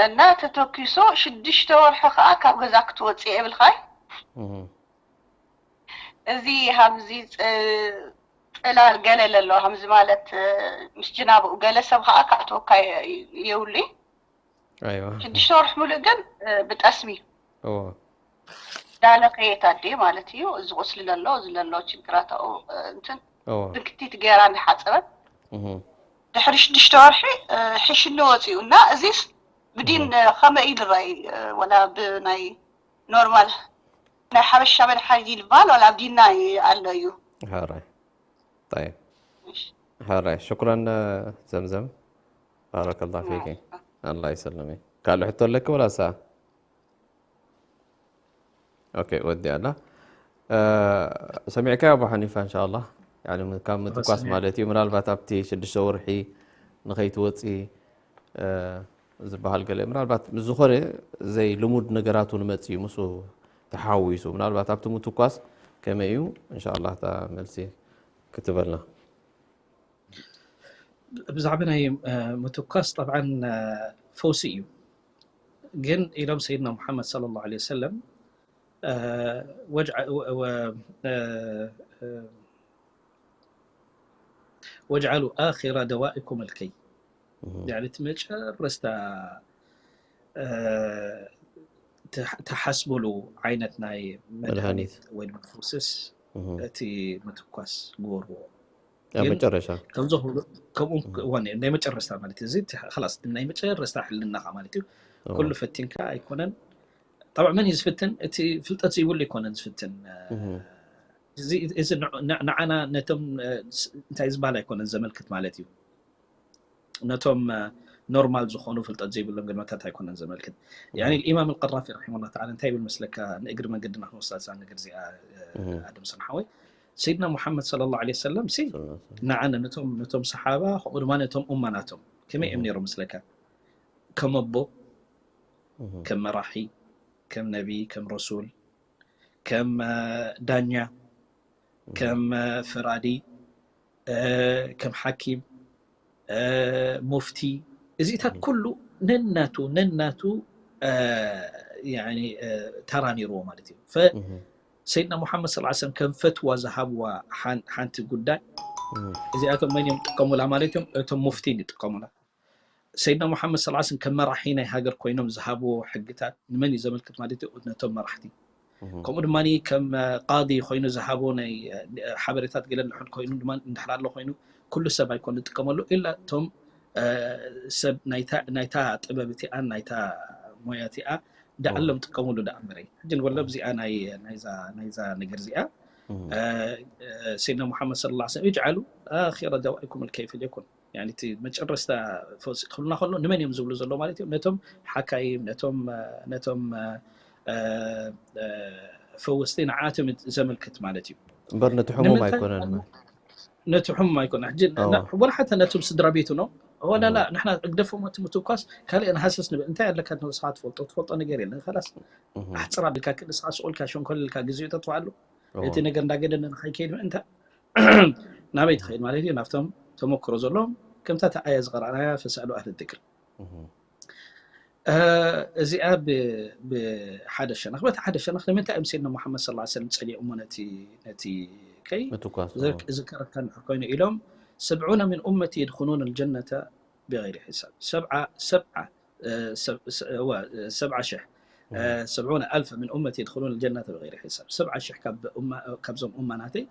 እና ተተኪሱ ሽዱሽተ ወርሒ ከዓ ካብ ገዛ ክትወፅእ የብልካይ እዚ ሃምዚ ፅላል ገለ ለሎ ሃምዚ ማለት ምስ ጅናብኡ ገለ ሰብ ከዓ ካዕትወካ የብሉይ ሽዱሽተ ወርሒ ሙሉእ ግን ብጠስሚ ዳለ ከየት ኣዴ ማለት እዩ እዚ ቁስሊ ለሎ እዚ ለሎ ችግራት ኣኡ እንትን ብንክቲት ገይራ እንዳሓፀበት ድሕሪ ሽዱሽተ ወርሒ ሕሽኒ ወፂኡ እና እዚስ ብዲን ከመይ እዩ ድራይ ወላ ብናይ ኖርማል ናይ ሓበሻ መድሓኒት ይልባል ወላ ኣብ ዲና ኣሎ እዩ ሕራይ ሕራይ ሽኩረን ዘምዘም ባረከላ ፊኪ ኣላ ይሰለሚ ካልእ ሕቶ ኣለኪ ወላ ሳ ኦኬ ወዲኣና ሰሚዕካ ኣቡ ሓኒፋ እንሻ ኣላ ካብ ምትኳስ ማለት እዩ ምናልባት ኣብቲ ሽዱሽተ ወርሒ ንኸይትወፂ ዝበሃል ገለ ምናልባት ምስ ዝኾነ ዘይ ልሙድ ነገራት እውን መፅእ እዩ ምስኡ ተሓዊሱ ምናልባት ኣብቲ ምትኳስ ከመይ እዩ እንሻ ኣላ እታ መልሲ ክትበልና ብዛዕባ ናይ ምትኳስ ጠብዓን ፈውሲ እዩ ግን ኢሎም ሰይድና ሙሓመድ صلى الله عليه وسلم واجعلوا آخر دوائكم الكي يعني እቲ መጨረስታ ትሓስብሉ ዓይነት ናይ መድሃኒት ወይ ድማ ፈውስስ እቲ ምትኳስ ግበርዎ መጨረሻ ከምዚ ክብሉ ከምኡ እዋን ናይ መጨረስታ ማለት እዚ ላስ ናይ መጨረስታ ሕልናኻ ማለት እዩ ኩሉ ፈቲንካ ኣይኮነን ጠብዕ መን እዩ ዝፍትን እቲ ፍልጠት ዘይብሉ ኣይኮነን ዝፍትን እዚ ንዓና ነቶም እንታይ ዝበሃል ኣይኮነን ዘመልክት ማለት እዩ። ነቶም ኖርማል ዝኾኑ ፍልጠት ዘይብሎም ግድመታት ኣይኮነን ዘመልክት። يعني الإمام القرافي رحمه الله تعالى እንታይ ይብል መስለካ? ንእግሪ መንገድና ክንወስዳ እዛ ነገር እዚኣ ኣደም ሰምሓወይ፣ ሰይድና ሙሓመድ صلى الله عليه وسلم ንዓና ነቶም ሰሓባ ከምኡ ድማ ነቶም ኡማ ናቶም ከመይ እዮም ነይሮም መስለካ? ከም ኣቦ፣ ከም መራሒ፣ ከም ነቢ፣ ከም ረሱል፣ ከም ዳኛ፣ ከም ፈራዲ፣ ከም ሓኪም፣ ሙፍቲ፣ እዚታት ኩሉ ነናቱ ነናቱ ተራ ነይርዎ ማለት እዩ። ሰይድና ሙሓመድ صلى الله عليه وسلم ከም ፈትዋ ዝሃብዋ ሓንቲ ጉዳይ እዚኣቶም መን እዮም ጥቀሙላ ማለት እዮም? እቶም ሙፍቲን ይጥቀሙላ። ሰይድና ሙሓመድ صلى الله عليه وسلم ከም መራሒ ናይ ሃገር ኮይኖም ዝሃብዎ ሕግታት ንመን እዩ ዘመልክት ማለት እዩ? ነቶም መራሕቲ። ከምኡ ድማ ከም ቃዲ ኮይኑ ዝሃቦ ናይ ሓበሬታት ገለ እንድሕር ኮይኑ ድማ እንድሕር ኣሎ ኮይኑ ኩሉ ሰብ ኣይኮን ዝጥቀመሉ ኢላ እቶም ሰብ ናይታ ጥበብ እቲኣን ናይታ ሞያ እቲኣ ደኣሎም ጥቀሙሉ ደኣ እምበረይ ሕጂ ንበሎ ብዚኣ ናይዛ ነገር እዚኣ ሰይድና ሙሓመድ صلى الله عليه وسلم اجعلوا آخر دوائكم الكيف ليكن يعني እቲ መጨረስታ ፈውሲ ክብልና ከሎ ንመን እዮም ዝብሉ ዘሎ ማለት እዮም? ነቶም ሓካይም ነቶም ነቶም ፈወስቲ ንዓቶም ዘመልክት ማለት እዩ። እምበር ነቲ ሕሙም ኣይኮነን። ነቲ ሕሙም ኣይኮነ ሕጂ ወላ ሓተ ነቶም ስድራ ቤቱ ነው ወላ ላ ንሕና እግደፎም እቲ ምትኳስ ካልእ ንሃሰስ ንብል እንታይ ኣለካ ንስኻ ትፈልጦ ትፈልጦ ነገር የለን ላስ ኣሕፅር ኣቢልካ ንስኻ ስቁልካ ሸንኮልልካ ግዜኡ ተጥፋኣሉ እቲ ነገር እንዳገደነ ንኸይከይድ ምእንታ ናበይ ትኸይድ ማለት እዩ? ናብቶም ተመክሮ ዘለዎም ከምታ እታ ኣያ ዝቐረኣናያ ፈስኣሉ ኣህሊ ذكر እዚኣ ብሓደ ሸነኽ በቲ ሓደ ሸነኽ ንምንታይ እዮም ሰይድና ሙሓመድ صلى الله عليه وسلم ጸሊኦሞ ነቲ ነቲ ከይ ምትኳስ ዝከረካ እንድሕር ኮይኑ ኢሎም سبعون من أمتي يدخلون الجنة بغير حساب ሰብዓ ሰብዓ ሰብዓ ሽሕ سبعون ألفا من أمتي يدخلون الجنة بغير حساب ሰብዓ ሽሕ ካብዞም ኡማ ናተይ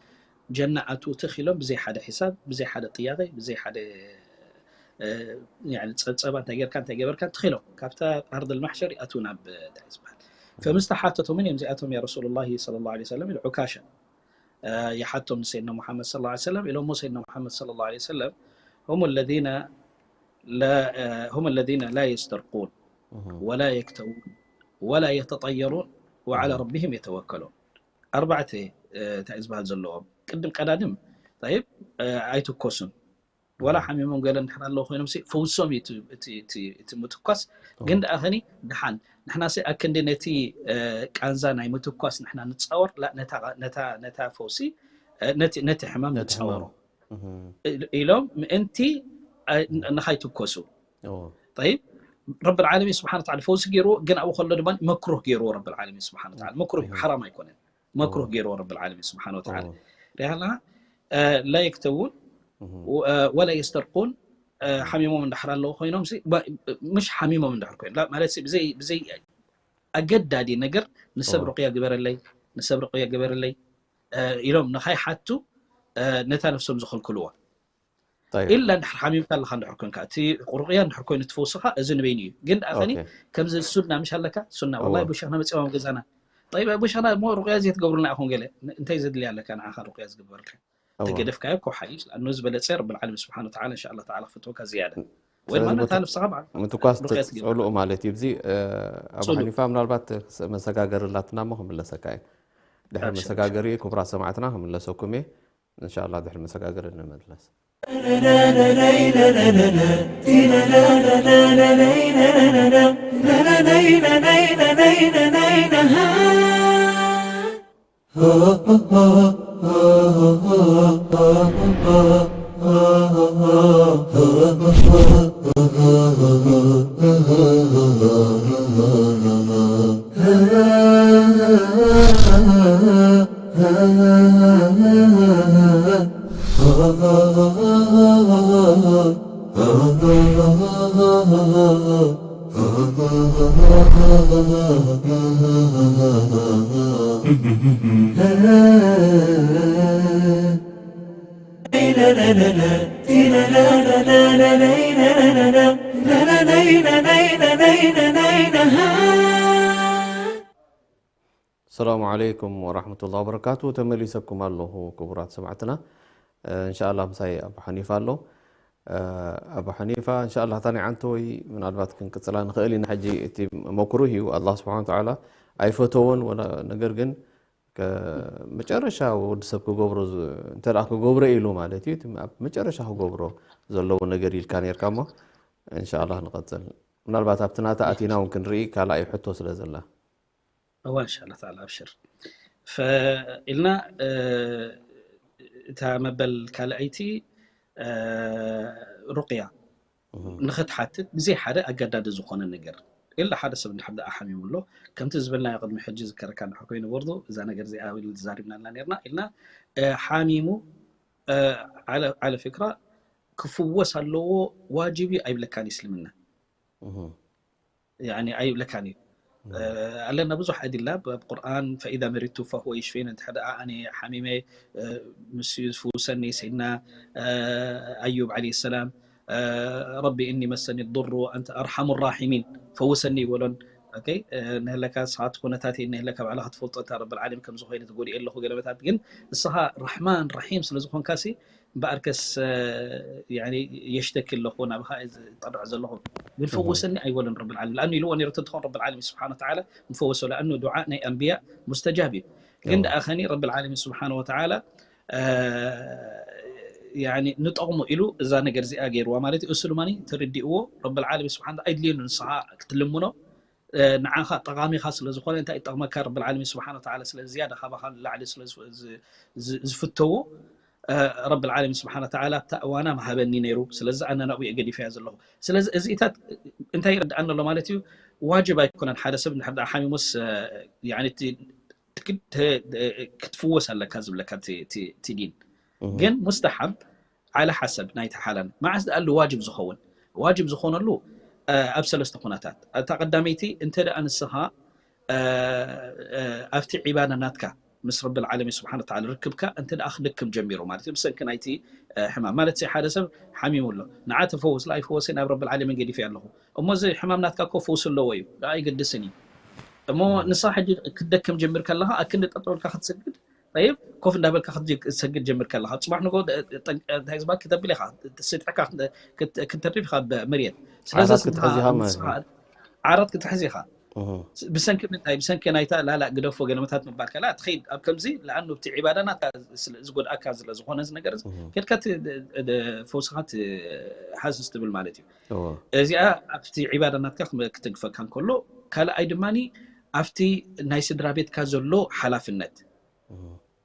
ጀና ኣትዉ ትኽ ኢሎም ብዘይ ሓደ ሒሳብ ብዘይ ሓደ ጥያቄ ብዘይ ሓደ ፀብፀባ እንታይ ጌርካ እንታይ ገበርካ ትኽ ኢሎም ካብታ ኣርድ ልማሕሸር ይኣትዉ ናብ እንታይ ዝበሃል ፈምስተ ሓተቱ ምን እዮም እዚኣቶም ያ ረሱሉ ላ صلى الله عليه وسلم ኢሉ ዑካሻ ይሓቶም ንሰይድና ሙሓመድ صلى الله عليه وسلم ኢሎሞ ሰይድና ሙሓመድ صلى الله عليه وسلم هم الذين لا هم الذين لا يسترقون ولا يكتوون ولا يتطيرون وعلى ربهم يتوكلون ኣርባዕተ እንታይ ዝበሃል ዘለዎም ቅድም ቀዳድም ይብ ኣይትኮሱን ወላ ሓሚሞም ገለ እንድሕር ኣለዉ ኮይኖም ፈውሶም እዩ እቲ ምትኳስ ግን ደኣ ኸኒ ደሓን ንሕና ሲ ኣክንዲ ነቲ ቃንዛ ናይ ምትኳስ ንሕና ንፃወር ነታ ፈውሲ ነቲ ሕማም ንፃወሮ ኢሎም ምእንቲ ንኻይትኮሱ ይብ ረቢ ዓለሚን ስብሓን ታላ ፈውሲ ገይርዎ ግን ኣብኡ ከሎ ድማ መክሩህ ገይርዎ ረቢ ዓለሚን ስብሓን ታላ መክሩህ እዩ ሓራም ኣይኮነን መክሩህ ገይርዎ ረቢ ዓለሚን ስብሓን ወተላ ሪሃና ላ የክተውን ወላ የስተርቁን ሓሚሞም እንዳሕር ኣለዎ ኮይኖም ምሽ ሓሚሞም እንዳሕር ኮይኑ ማለት ብዘይ ኣገዳዲ ነገር ንሰብ ርቅያ ግበረለይ ንሰብ ርቅያ ግበረለይ ኢሎም ንኻይ ሓቱ ነታ ነፍሶም ዝኸልክልዋ ኢላ እንድሕር ሓሚምካ ኣለካ እንድሕር ኮንካ እቲ ቁርቅያ እንድሕር ኮይኑ ትፈውስካ እዚ ንበይኑ እዩ ግን ደኣ ከኒ ከምዚ ሱና ምሽ ኣለካ ሱና ወላ ቡሸክና መፅኦም ኣብ ገዛና ጠይብ ቡሸክና እሞ ሩቅያ ዘይትገብሩልና ኢኹም ገለ እንታይ ዘድልያ ኣለካ ንዓኻ ሩቅያ ዝግበርልካ ተገደፍካዮ እኮ ሓይሽ ኣኑ ዝበለፀ ረብል ዓለም ስብሓን ወተዓላ እንሻ ኣላ ተዓላ ክፈትወካ ዝያዳ ወይ ድማ ነታ ነፍስኻ በዓል ምትኳስ ጸልኡ ማለት እዩ እዚ ኣብ ሓኒፋ ምናልባት መሰጋገሪ ኣላትና እሞ ክምለሰካ እዩ ድሕሪ መሰጋገሪ ክቡራት ሰማዕትና ክምለሰኩም እየ እንሻ ኣላ ድሕሪ መሰጋገሪ ንመለስ ሰላሙ ዓለይኩም ወራሕመቱላሂ ወበረካቱ። ተመሊሰኩም ኣለኹ ክቡራት ሰማዕትና። እ፣ እንሻኣላህ ምሳይ ኣቡ ሓኒፋ ኣሎ። እ፣ ኣቡ ሓኒፋ፣ እንሻኣላህ እታ ናይ ዓንተወይ ምናልባት ክንቅጽላ ንኽእል ኢና። ሕጂ እቲ መክሩህ እዩ፣ ኣላህ ስብሓን ወተዓላ ኣይፈተዎን፣ ወላ ነገር ግን ከ-፣ መጨረሻ ወዲ ሰብ ክገብሮ ዝ-፣ እንተ ደኣ ክገብሮ ኢሉ ማለት እዩ፣ እቲ ኣብ መጨረሻ ክገብሮ ዘለዎ ነገር ኢልካ ነርካ እሞ፣ እንሻኣላህ ንቐጽል። ምናልባት ኣብቲ ናታ ኣቲና እውን ክንርኢ ካልኣይ ሕቶ ስለ ዘላ። እዋ እንሻላ ተዓላ ኣብሽር። ፈ-፣ ኢልና፣ እ፣ እታ መበል ካልኣይቲ፣ እ፣ ሩቅያ ንኽትሓትት ብዘይ ሓደ ኣገዳዲ ዝኾነ ነገር ኢላ ሓደ ሰብ እንድሕር ደኣ ሓሚሙ ኣሎ፣ ከምቲ ዝበልናዮ ቅድሚ ሕጂ ዝከረካ እንድሕር ኮይኑ ቦርዶ እዛ ነገር እዚኣ ኢሉ ተዛሪብናላ ነርና ኢልና፣ እ፣ ሓሚሙ፣ እ፣ ዓለ-፣ ዓለ ፍክራ ክፍወስ ኣለዎ ዋጅብ እዩ ኣይብለካን እስልምና። እህ። ያኒ ኣይብለካን እዩ። እ፣ ኣለና ብዙሕ ኣድላ ኣብ ቁርኣን ፈኢዛ መሪቱ ፈሁወ ይሽፊን፣ እንተ ሓደ ኣነ ሓሚመ፣ እ፣ ምስ ዝፍውሰኒ ሰይድና፣ እ፣ ኣዩብ ዓለይሂ ሰላም፣ እ፣ ረቢ እኒ መሰኒ ዱሩ ኣንተ ኣርሓሙ ራሒሚን ፈውሰኒ ይበሎን። ኦኬ፣ እ፣ ንህለካ ንስኻ እቲ ኩነታት ንህለካ ባዕልኻ ትፈልጦ እንታ ረብል ዓለሚን ከም ዝኾነ ተጎዲኤ ኣለኹ ገለመታት፣ ግን ንስኻ ራሕማን ራሒም ስለ ዝኾንካሲ እምበኣርከስ፣ እ፣ ያኒ የሽተኪ ኣለኹ ናብኻ እየ ዝጠርዕ ዘለኹ፣ ግን ፈውሰኒ ኣይበሎን ረብል ዓለሚን። ለኣኑ ኢልዎ ነይሩ እንተኾን ረብል ዓለሚን ስብሓን ወተዓላ ምፈወሶ፣ ለኣኑ ዱዓ ናይ ኣንብያ ሙስተጃብ እዩ። ግን እዎ። ደኣ ኸኒ ረብል ዓለሚን ስብሓን ወተዓላ፣ እ፣ ያኒ ንጠቕሙ ኢሉ እዛ ነገር እዚኣ ገይርዋ ማለት እዩ። እሱ ድማ ተረዲእዎ ረብል ዓለሚን ስብሓን ኣይድልየሉ ንስኻ ክትልምኖ፣ እ፣ ንዓኻ ጠቓሚኻ ስለ ዝኾነ እንታይ ይጠቕመካ ረብል ዓለሚን ስብሓን ወተዓላ ስለ ዝያዳ ካባኻ ንላዕሊ ስለ ዝፍ-፣ ዝ-፣ ዝ-፣ ዝፍተዎ፣ እ፣ ረብል ዓለሚን ስብሓን ወተዓላ ኣብታ እዋና ምሃበኒ ነይሩ። ስለዚ ኣነ ናብኡ እየ ገዲፈያ ዘለኹ። ስለዚ እዚታት እንታይ ይረድኣና ኣሎ ማለት እዩ? ዋጅብ ኣይኮነን ሓደ ሰብ እንድሕር ደኣ ሓሚሙስ፣ እ፣ ያኒ እቲ ትክ-፣ ተ-፣ ተ-፣ ክትፍወስ ኣለካ ዝብለካ እቲ፣ እቲ፣ እቲ ዲን። እህ። ግን ሙስተሓብ ዓለ ሓሰብ ናይቲ ሓላን። መዓስ ደኣ ኣሉ ዋጅብ ዝኸውን? ዋጅብ ዝኾነሉ፣ እ፣ ኣብ ሰለስተ ኩነታት። እታ ቀዳመይቲ እንተ ደኣ ንስኻ፣ እ፣ እ፣ ኣብቲ ዒባዳ ናትካ ምስ ረብል ዓለሚን ስብሓን ወተዓላ ርክብካ እንተ ደኣ ክደክም ጀሚሩ ማለት እዩ፣ ብሰንኪ ናይቲ፣ እ፣ ሕማም ማለት ሲ ሓደ ሰብ ሓሚሙ ኣሎ፣ ንዓ ተፈውስ፣ ላ ኣይፈወሰ ናብ ረብል ዓለሚን ገዲፈ ኣለኹ። እሞ እዚ ሕማም ናትካ እኮ ፈውሲ ኣለዎ እዩ፣ ደኣ ኣይገድስን እዩ። እሞ ንስኻ ሕጂ ክትደክም ጀሚር ከለኻ፣ ኣክንዲ ጠጠው ኢልካ ክትሰግድ፣ ጠይብ፣ ኮፍ እንዳበልካ ክትጅ-፣ ክትሰግድ ጀሚር ከለኻ፣ ጽባሕ ንግሆ ደ-፣ ጠ-፣ እንታይ ዝበሃል ክተብል ኢኻ፣ ስጥሕካ ክተ-፣ ክት-፣ ክትተርፍ ኢኻ ኣብ መሬት። ስለዚ ዓራት ንስኻ፣ ክትሕዝ ኢኻ ማለት ንስኻ እዩ። ዓራት ክትሕዝ ኢኻ። እህ። ብሰንኪ ምንታይ? ብሰንኪ ናይታ ላላ ግደፎ ገለመታት ምባል ከላ ትኸይድ ኣብ ከምዚ፣ ለኣኑ እቲ ዒባዳና ዝጎድኣካ ዝለ ዝኾነ እዚ ነገር እዚ እህ። ከድካ ት-፣ ደ-፣ ደ-፣ ፈውስኻ ትሓስስ ትብል ማለት እዩ። እዎ። እዚኣ ኣብቲ ዒባዳ ናትካ ክመ-፣ ክትግፈካ እንከሎ፣ ካልኣይ ድማ ኣብቲ ናይ ስድራ ቤትካ ዘሎ ሓላፍነት። እህ።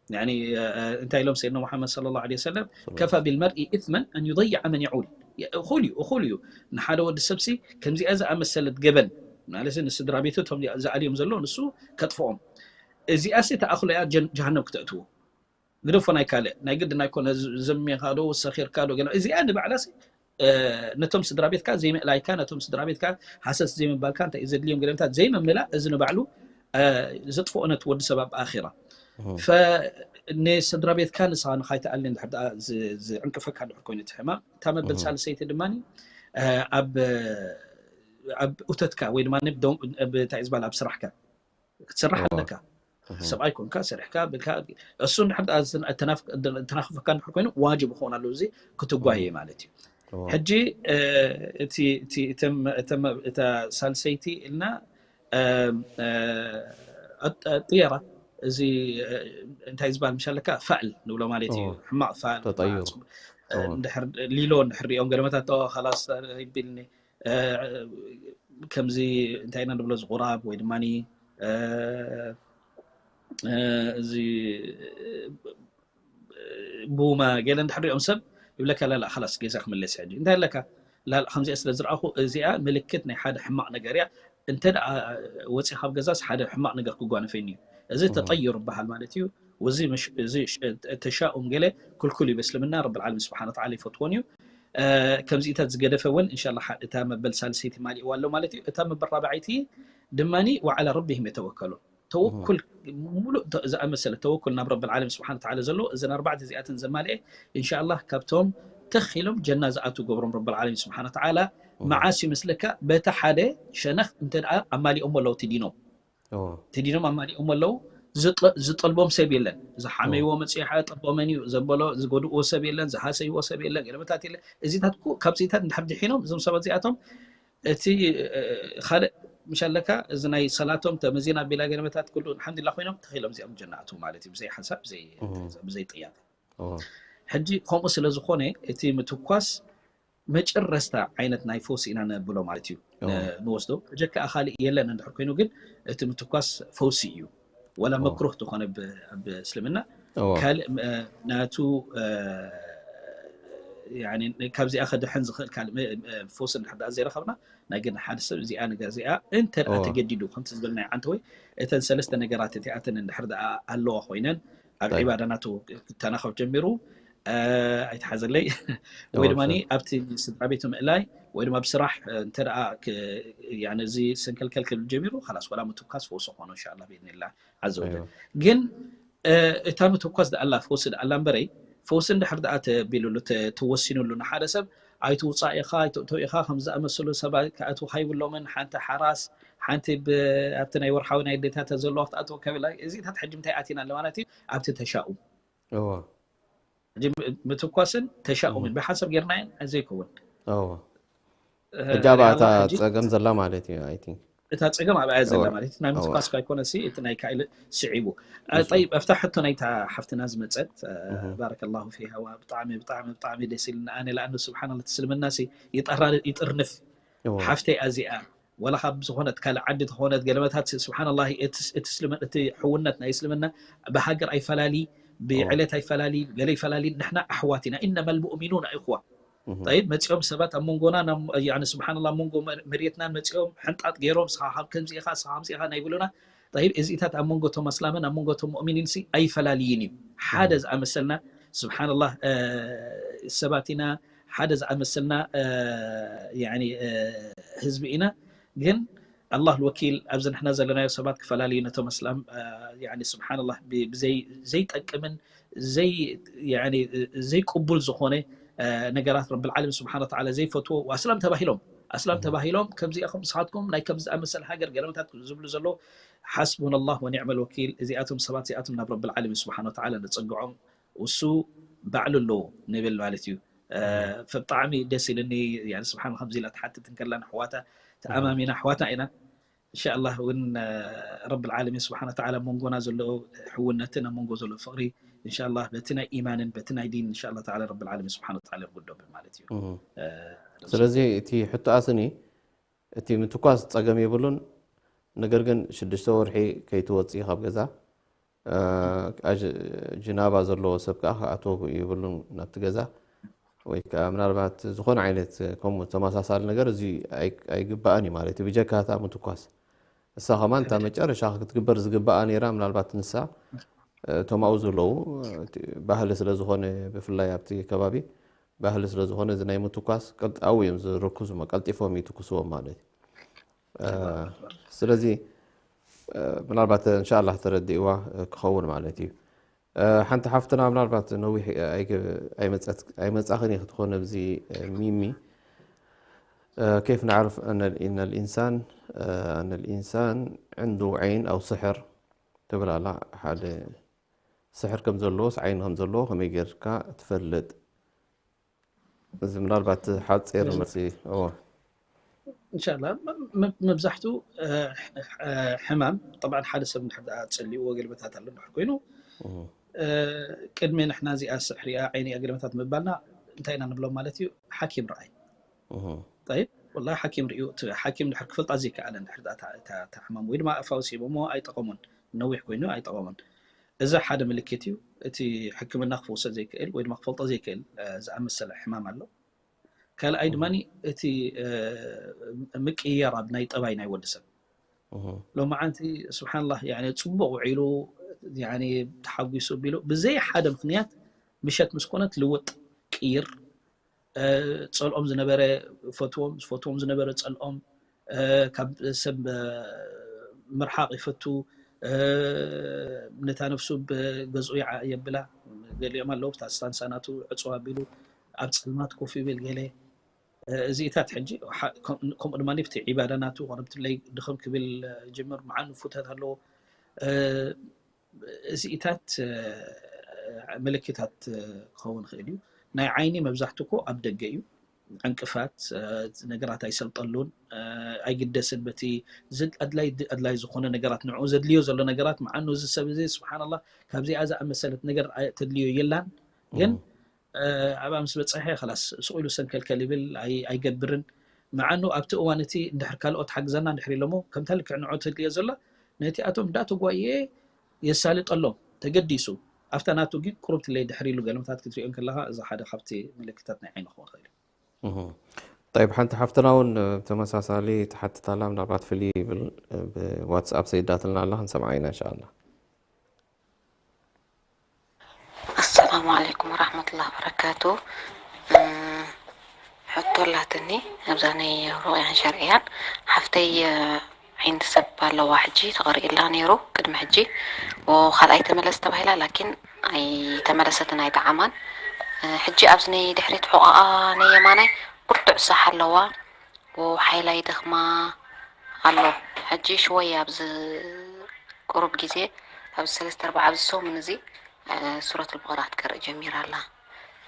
ያኒ፣ እ፣ እ፣ እንታይ ኢሎም ሰይድና ሙሓመድ ሰለላሁ ዐለይሂ ወሰለም፣ ሰለላሁ ከፋ ቢልመርኢ ኢትመን ኣን ዩደይዐ መን የዑል። የ-፣ እኹል እዩ፣ እኹል እዩ። ንሓደ ወዲ ሰብሲ ከምዚኣ ዝኣመሰለት ገበን፣ ማለት ንስድራ ቤቱ እቶም ዝኣልዮም ዘሎ ንሱ ከጥፍኦም። እዚኣሲ ተኣኽሎ እያ ጀን-፣ ጀሃነም ክተእትዎ። ግደፎ ናይ ካልእ፣ ናይ ግድን ኣይኮነ፣ ዝ-፣ ዘሚኻ ዶ፣ ሰኺርካ ዶ፣ ገለ። እዚኣ ንባዕላሲ፣ እ፣ ነቶም ስድራ ቤትካ ዘይምእላይካ፣ ነቶም ስድራ ቤትካ ሃሰስ ዘይምባልካ፣ እንታይ እዩ ዘድልዮም ገለታት ዘይምምላእ፣ እዚ ንባዕሉ፣ እ፣ ዘጥፍኦ ነቲ ወዲ ሰብ ኣብ ኣኺራ። እህ። ፈ-፣ ንስድራ ቤትካ ንስኻ ንኻይትኣሊ እንድሕር ደኣ ዝ-፣ ዝዕንቅፈካ እንድሕር ኮይኑ እቲ ሕማም፣ እታ መበል እህ። ሳልሰይቲ ድማ፣ እ፣ ኣብ፣ ኣብ እቶትካ ወይ ድማ ብ-፣ ብ-፣ እንታይ እዩ ዝበሃል ኣብ ስራሕካ ክትሰርሕ እዎ። ኣለካ። እህ። ሰብኣይ ኮንካ ሰሪሕካ ብልካ፣ እሱ እንድሕር ደኣ ዝን-፣ ተናፍ-፣ ተናኽፈካ እንድሕር ኮይኑ ዋጅብ ክኸውን ኣለዎ፣ እዚ ክትጓየ እህ። ማለት እዩ። እዎ። ሕጂ፣ እ፣ እቲ፣ እቲ፣ እተም-፣ እተም-፣ እታ ሳልሰይቲ ኢልና፣ እ፣ እ፣ ኣጥ-፣ ጥየራ፣ እዚ፣ እ፣ እንታይ ዝበሃል ምሽ ኣለካ? ፋእል ንብሎ ማለት እዩ። እዎ። ሕማቕ ፋእል፣ ተጠይሩ። ሕማቕ፣ እ፣ እዎ። እንድሕር ሊሎ እንድሕር ሪኦም ገለመታት፣ ኦ፣ ኸላስ፣ እ፣ ይቢልኒ፣ እ፣ ከምዚ እንታይ ኢና ንብሎ፣ እዚ ቁራብ ወይ ድማኒ፣ እ፣ እ፣ እዚ፣ እ፣ ቡማ ገለ እንድሕር ሪኦም ሰብ ይብለካ፣ ላላ፣ ኸላስ፣ ገዛ ክምለስ ሕጂ። እንታይ ኣለካ? ላላ፣ ከምዚኣ ስለ ዝረኣኹ፣ እዚኣ ምልክት ናይ ሓደ ሕማቕ ነገር እያ። እንተ ደኣ ወፂኻ ካብ ገዛስ ሓደ ሕማቕ ነገር ክጓነፈኒ እዩ። እዚ እህ። ተጠዩር ይበሃል ማለት እዩ። ወዚ ምሽ-፣ እዚ ሽ-፣ ተሻኡም ገለ ክልኩል እዩ በእስልምና፣ ረብል ዓለሚን ስብሓን ወተዓላ ይፈትዎን እዩ። እ፣ ከምዚኢታት ዝገደፈ እውን፣ እንሻላ፣ ሓ-፣ እታ መበል ሳልሰይቲ ማሊእዋ ኣሎ ማለት እዩ። እታ መበል ራብዐይቲ ድማኒ ወዓላ ረቢሂም የተወከሉን። ተወኩል፣ እህ። ሙሉእ ተ-፣ ዝኣመሰለ ተወኩል ናብ ረብል ዓለሚን ስብሓን ወተዓላ ዘለዎ፣ እዘን ኣርባዕተ እዚኣተን ዘማልኤ፣ እንሻላ፣ ካብቶም ተኽ ኢሎም ጀና ዝኣትዉ ገብሮም ረብል ዓለሚን ስብሓን ወተዓላ። እህ። መዓስ ይመስለካ? በቲ ሓደ ሸነኽ እንተ ደኣ ኣማሊኦሞ ኣለዉ እቲ ዲኖም። እዎ። እቲ ዲኖም ኣማሊኦሞ ኣለዉ። ዝጠልቦም ሰብ የለን። ዝሓመይዎ መፅሓ ጠልቦመን እዩ ዘበሎ፣ ዝጎድእዎ ሰብ የለን፣ ዝሃሰይዎ ሰብ የለን፣ ገለመታት የለን። እዚታት እኮ ካብዚታት እንድሕር ድሒኖም እዞም ሰባት እዚኣቶም እቲ ካልእ ምሻለካ እዚ ናይ ሰላቶም ተመዚና ቢላ ገለመታት ኩሉ ሓምድላ ኮይኖም ተኺሎም እዚኦም ጀናቱ ማለት እዩ። ብዘይ ሓሳብ ብዘይ ጥያት ሕጂ ከምኡ ስለ ዝኾነ እቲ ምትኳስ መጨረስታ ዓይነት ናይ ፈውሲ ኢና ነብሎ ማለት እዩ። ንወስዶ ሕጂ ከዓ ካልእ የለን እንድሕር ኮይኑ ግን እቲ ምትኳስ ፈውሲ እዩ። ወላ መክሩህ ዝኾነ ኣብ እስልምና ካልእ ናቱ ካብዚኣ ከድሕን ዝኽእል ካልእ ፈውሲ እንድሕር ደኣ ዘይረኸብና ናይ ግን ሓደ ሰብ እዚኣ ነገር እዚኣ እንተ ደኣ ተገዲዱ ከምቲ ዝበልናዮ ዓንተ ወይ እተን ሰለስተ ነገራት እቲኣተን እንድሕር ደኣ ኣለዋ ኮይነን ኣብ ዒባዳ ናቱ ክተናኸፍ ጀሚሩ ኣይትሓዘለይ ወይ ድማ ኣብቲ ስድራ ቤቱ ምእላይ ወይ ድማ ብስራሕ እንተ እዚ ሰንከልከል ክብል ጀሚሩ ላስ ወላ ምትኳስ ፈውሲ ኾኖ እንሻላ ብኢድኒላ ዓዘ ወጀል ግን እታ ምትኳስ ደኣላ ፈውሲ ደኣላ እምበረይ ፈውሲ እንድሕር ደኣ ተቢሉሉ ተወሲኑሉ ንሓደ ሰብ ኣይትውፃእ ኢኻ ኣይትእቶ ኢኻ ከም ዝኣመሰሉ ሰባት ክኣትው ካይብሎምን ሓንቲ ሓራስ ሓንቲ ኣብቲ ናይ ወርሓዊ ናይ ኣዴታተ ዘለዋ ክትኣትው ከብላ እዚታት ሕጂ ምታይ ኣቲና ኣለማለት እዩ ኣብቲ ተሻኡ ምትኳስን ተሻኡምን ብሓንሳብ ጌርናየን ዘይከውን ሕጃባ እታ ፀገም ዘላ ማለት እዩ። እታ ፀገም ኣብኣ ዘላ ማለት ናይ ምትኳስ ካይኮነ እቲ ናይ ካይል ስዒቡ ጠይብ ኣብታ ሕቶ ናይታ ሓፍትና ዝመፀት ባረከላሁ ፊሃ ብጣዕሚ ብጣዕሚ ብጣዕሚ ደስ ኢልና ኣነ ለኣኑ ስብሓን ትስልምና ይጥርንፍ ሓፍተይ ኣዚኣ ወላ ካብ ዝኾነት ካልእ ዓዲ ተኾነት ገለመታት ስብሓንላ እቲ ሕውነት ናይ እስልምና ብሃገር ኣይፈላሊ ብዕለት ኣይፈላሊ ገለ ይፈላሊ ንሕና ኣሕዋት ኢና ኢነማ ልሙእሚኑን ኣይኹዋ ጠይብ መፂኦም ሰባት ኣብ መንጎና ስብሓንላ ኣብ መንጎ መሬትናን መፂኦም ሕንጣጥ ገይሮም ስኻ ካብ ከምዚ ኢኻ ስኻ ከምዚ ኢኻ ናይ ብሉና ጠይብ እዚታት ኣብ መንጎ ቶም ኣስላምን ኣብ መንጎ ቶም ሙእሚኒን ሲ ኣይፈላልይን እዩ ሓደ ዝኣመሰልና ስብሓንላ ሰባት ኢና ሓደ ዝኣመሰልና ህዝቢ ኢና ግን ኣላህ ወኪል ኣብዚ ንሕና ዘለናዮ ሰባት ክፈላለዩ ነቶም ኣስላም ስብሓንላ ብዘይ ዘይጠቅምን ዘይቅቡል ዝኾነ ነገራት ረብልዓለም ስብሓን ወተዓላ ዘይፈትዎ ኣስላም ተባሂሎም ኣስላም ተባሂሎም ከምዚኣኹም ንስኻትኩም ናይ ከምዚ ዝኣመሰለ ሃገር ገለመታት ዝብሉ ዘለዉ ሓስቡን ኣላህ ወኒዕመል ወኪል እዚኣቶም ሰባት እዚኣቶም ናብ ረብልዓለም ስብሓን ወተዓላ ንፀግዖም እሱ ባዕሉ ኣለዎ ንብል ማለት እዩ ብጣዕሚ ደስ ኢልኒ ስብሓን ከምዚ ኢላ ትሓትት እንከላ ንሕዋታ ተኣማሚና ኣሕዋትና ኢና እንሻላ እውን ረብ ልዓለሚን ስብሓን ተዓላ መንጎና ዘሎ ሕውነትን ኣብ መንጎ ዘሎ ፍቅሪ እንሻላ በቲ ናይ ኢማንን በቲ ናይ ዲን እንሻላ ተዓላ ረብ ልዓለሚን ስብሓን ተዓላ ይርጉዶብል ማለት እዩ ስለዚ እቲ ሕቶ ኣስኒ እቲ ምትኳስ ፀገም የብሉን ነገር ግን ሽዱሽተ ወርሒ ከይትወፅኢ ካብ ገዛ ጅናባ ዘለዎ ሰብ ከዓ ክኣትዎ ይብሉን ናብቲ ገዛ ወይ ከዓ ምናልባት ዝኾነ ዓይነት ከምኡ ተመሳሳሊ ነገር እዚ ኣይግባእን እዩ ማለት እዩ ብጀካታ ምትኳስ እሳ ከማን እታ መጨረሻ ክትግበር ዝግባኣ ነይራ ምናልባት ንሳ እቶም ኣብኡ ዘለዉ ባህሊ ስለ ዝኾነ ብፍላይ ኣብቲ ከባቢ ባህሊ ስለ ዝኾነ እዚ ናይ ምትኳስ ቀልጣዊ እዮም ዝርክዙ ቀልጢፎም ይትኩስዎም ማለት እዩ ስለዚ ምናልባት እንሻላ ተረዲእዋ ክኸውን ማለት እዩ ሓንቲ ሓፍትና ምናልባት ነዊሕ ኣይመፃኽን ክትኾን ኣብዚ ሚሚ كيف نعرف أن إن الإنسان أن الإنسان عنده عين أو سحر ትብል ኣላ ሓደ ስሕር ከም ዘለዎስ ዓይኒ ከም ዘለዎ ከመይ ጌርካ ትፈልጥ እዚ ምናልባት ሓፂር መልሲ እዎ እንሻላ መብዛሕቱ ሕማም ጠብዓ ሓደ ሰብ እንድሕር ደኣ ፀሊእዎ ገልበታት ኣሎ እንድሕር ኮይኑ ቅድሚ ንሕና እዚኣ ስሕሪያ ዓይኒያ ገልበታት ምባልና እንታይ ኢና ንብሎም ማለት እዩ ሓኪም ረኣይ ጠይብ ወላ ሓኪም ርእዩ ሓኪም ድሕር ክፈልጣ ዘይከኣለ እንድሕር ደኣ እታ ሕማም ወይ ድማ ኣፋውስ ሂቦሞ ኣይጠቐሙን ነዊሕ ኮይኑ ኣይጠቐሙን እዚ ሓደ ምልክት እዩ እቲ ሕክምና ክፈውሶ ዘይክእል ወይ ድማ ክፈልጦ ዘይክእል ዝኣመሰለ ሕማም ኣሎ ካልኣይ ድማ እቲ ምቅያር ኣብ ናይ ጠባይ ናይ ወዲ ሰብ ሎማዓንቲ ስብሓንላ ፅቡቅ ውዒሉ ተሓጒሱ ቢሉ ብዘይ ሓደ ምክንያት ምሸት ምስ ኮነት ልውጥ ቅይር ፀልኦም ዝነበረ ፈትዎም ዝፈትዎም ዝነበረ ፀልኦም ካብ ሰብ ምርሓቅ ይፈቱ ነታ ነፍሱ ብገዝኡ የብላ ገሊኦም ኣለዉ ብታ ስታንሳ ናቱ ዕፅዋ ኣቢሉ ኣብ ፀልማት ኮፍ ይብል ገለ እዚኢታት ሕጂ ከምኡ ድማ ብቲ ዒባዳ ናቱ ኮነ ብትለይ ድኸም ክብል ጅምር መዓኑ ፉተት ኣለዎ እዚኢታት ምልክታት ክኸውን ይኽእል እዩ። ናይ ዓይኒ መብዛሕትኡ እኮ ኣብ ደገ እዩ። ዕንቅፋት፣ ነገራት ኣይሰልጠሉን፣ ኣይግደስን በቲ ኣድላይ ኣድላይ ዝኾነ ነገራት፣ ንዕኡ ዘድልዮ ዘሎ ነገራት። መዓኑ እዚ ሰብ እዚ ስብሓንላ ካብዚኣ ዝኣመሰለት ነገር ተድልዮ የላን። ግን ኣብኣ ምስ በፀሐ ላስ ስቕ ኢሉ ሰንከልከል ይብል፣ ኣይገብርን። መዓኑ ኣብቲ እዋን እቲ እንድሕር ካልኦት ሓግዘና እንድሕር ኢሎሞ፣ ከምታ ልክዕ ንዖ ተድልዮ ዘላ ነቲኣቶም እንዳተጓየ የሳልጠሎም ተገዲሱ። ኣብታ ናቱ ግን ቁሩብ ትለይ ድሕር ኢሉ ገለመታት ክትሪኦ ከለኻ፣ እዚ ሓደ ካብቲ ምልክታት ናይ ዓይኒ ክኸውን ይኽእል እዩ። ጠይብ፣ ሓንቲ ሓፍትና እውን ተመሳሳሊ ትሓትት ኣላ። ምናልባት ፍልይ ይብል ብዋትስኣፕ ሰይዳትልና ኣላ፣ ክንሰምዓ ኢና እንሻ ኣላ። ኣሰላሙ ዓለይኩም ወራህመቱላሂ ወበረካቱ። ሕቶ ኣላትኒ ኣብዛ ናይ ሩቕያን ሸርዕያን። ሓፍተይ ዓይኒ ሰብ ኣለዋ፣ ሕጂ ተቐሪእላ ነይሩ ቅድሚ ሕጂ፣ ካልኣይ ተመለስ ተባሂላ፣ ላኪን ኣይተመለሰትን፣ ኣይጠዓማን። ሕጂ ኣብዚ ናይ ድሕሪት ሕቆኣ ናይ የማናይ ብርቱዕ ሳሕ ኣለዋ፣ ሓይላ ይደኽማ ኣሎ። ሕጂ ሽወይ ኣብዚ ቁሩብ ግዜ፣ ኣብዚ ሰለስተ ኣርባዓ ኣብዚ ሰሙን እዚ ሱረት ልበቐራ ክትቀርእ ጀሚራ ኣላ።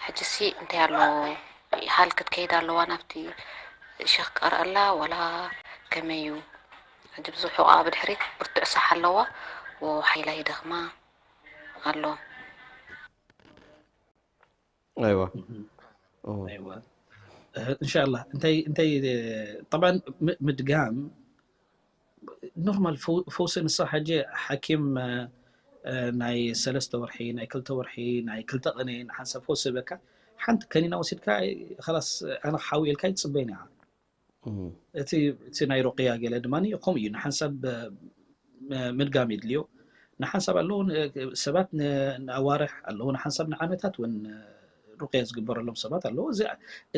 ሕጂ ሲ እንታይ ኣሎ? ሃል ክትከይድ ኣለዋ ናብቲ ሸኽ ቀርኣላ ወላ ከመይ እዩ? ሕጂ ብዙሕ ሕቆኣ ብድሕሪት ብርቱዕ ሳሕ ኣለዋ፣ ሓይላ ይደኽማ ኣሎ። ኣይዋ እንሻላ እንታይ እንታይ ጠብዓን ምድጋም ኖርማል ፈውሲ ንሳ። ሕጂ ሓኪም ናይ ሰለስተ ወርሒ፣ ናይ ክልተ ወርሒ፣ ናይ ክልተ ቅነ ንሓንሳብ ፈውሲ በካ። ሓንቲ ከኒና ወሲድካ ላስ ኣነ ክሓዊ ኢልካ ይፅበይን ኢኻ። እቲ እቲ ናይ ሩቅያ ገለ ድማ ከምኡ እዩ። ንሓንሳብ ምድጋም የድልዮ። ንሓንሳብ ኣለዉ ሰባት ንኣዋርሕ ኣለዉ፣ ንሓንሳብ ንዓመታት እውን ሩቅያ ዝግበረሎም ሰባት ኣለዉ።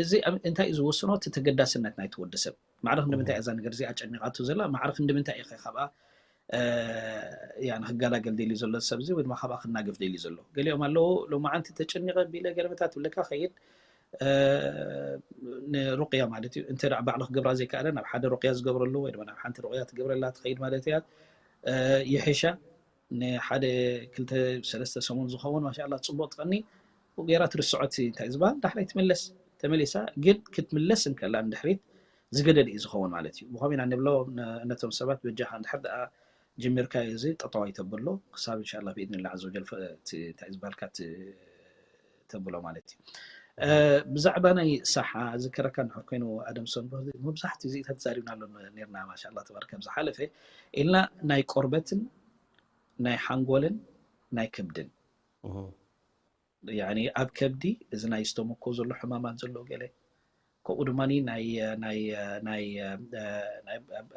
እዚ እንታይ እዩ ዝወስኖ? እቲ ተገዳስነት ናይቲ ወዲ ሰብ። ማዕረ ክንዲ ምንታይ እያ እዛ ነገር እዚኣ ጨኒቓቱ ዘላ? ማዕረ ክንዲ ምንታይ ኢኸ ካብኣ ያ ንክገላገል ደልዩ ዘሎ ሰብ እዚ ወይ ድማ ካብኣ ክናገፍ ደልዩ ዘሎ? ገሊኦም ኣለዉ፣ ሎማዓንቲ ተጨኒቐ ቢለ ገለመታት ትብለካ ከይድ ንሩቅያ ማለት እዩ። እንተ ደኣ ባዕሉ ክገብራ ዘይከኣለ ናብ ሓደ ሩቅያ ዝገብረሉ ወይ ድማ ናብ ሓንቲ ሩቅያ ትገብረላ ትኸይድ ማለት እያ። ይሕሻ ንሓደ ክልተ ሰለስተ ሰሙን ዝኸውን ማሻላ ፅቡቅ ትቐኒ ገይራ ትርስዖት እንታይ ዝበሃል ዳሕራይ ትምለስ። ተመሊሳ ግን ክትምለስ እንከላ ንድሕሪት ዝገደድ እዩ ዝኸውን ማለት እዩ። ብኸምኡ ኢና ንብሎ ነቶም ሰባት በጃኻ እንድሕር ደኣ ጀሚርካዮ እዚ ጠጠው ኣይተብሎ ክሳብ እንሻላ ብኢድንላ ዓዘ ወጀል እንታይ ዝበልካ ተብሎ ማለት እዩ። ብዛዕባ ናይ ሳሓ ዝከረካ እንድሕር ኮይኑ ኣደምሶን መብዛሕትኡ እዚኢታት ተዛሪብና ኣሎ ነርና ማሻላ ተባረከ ብዝሓለፈ ኢልና ናይ ቆርበትን ናይ ሓንጎልን ናይ ከብድን ያኒ ኣብ ከብዲ እዚ ናይ ዝተመኮ ዘሎ ሕማማት ዘሎ ገለ ከምኡ ድማ ናይ ናይ ናይ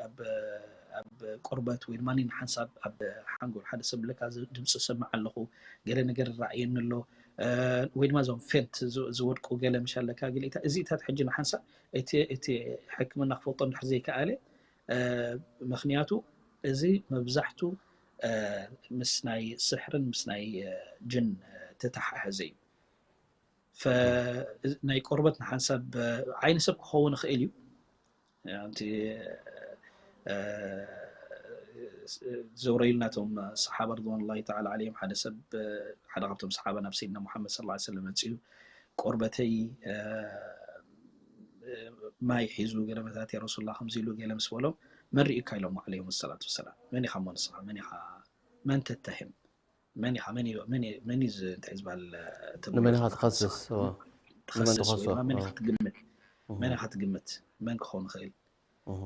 ኣብ ቆርበት ወይ ድማ ንሓንሳብ ኣብ ሓንጎል ሓደ ሰብ ለካ ድምፂ ሰምዕ ኣለኹ ገለ ነገር ራእየኒ ኣሎ ወይ ድማ እዞም ፌንት ዝወድቁ ገለ ምሽ ኣለካ ገለ እዚኢታት ሕጂ ንሓንሳብ እቲ ሕክምና ክፈልጦ እንድሕር ዘይከኣለ ምክንያቱ እዚ መብዛሕቱ ምስ ናይ ስሕርን ምስ ናይ ጅን ተተሓሐዘ እዩ። ናይ ቆርበት ንሓንሳብ ዓይኒ ሰብ ክኸውን ይኽእል እዩ። እቲ ዘውረዩልናቶም ሰሓባ ርድዋን ላ ተዓላ ዓለይም ሓደ ሰብ ሓደ ካብቶም ሰሓባ ናብ ሰይድና ሙሓመድ ስለ ሰለም መፅኡ ቆርበተይ ማይ ሒዙ ገለ መታት ያ ረሱላ ከምዚ ኢሉ ገለ ምስ በሎም መን ርኢካ ኢሎሞ ዓለይሂም ሰላቱ ወሰላም መን ኢኻ እሞ ንስኻ መን ኢኻ መን ተተህም መን ኢኻ መን እዩ መን እዩ መን እዩ ዝ- እንታይ ዝበሃል እ፣ ትብሎ ንመን ኢኻ ትኸስስ እዋ? ንመን ትኸስስ ወይ ትኸሶ? ድማ መን ኢኻ ትግምት መን ኢኻ ትግምት መን ክኸውን ይኽእል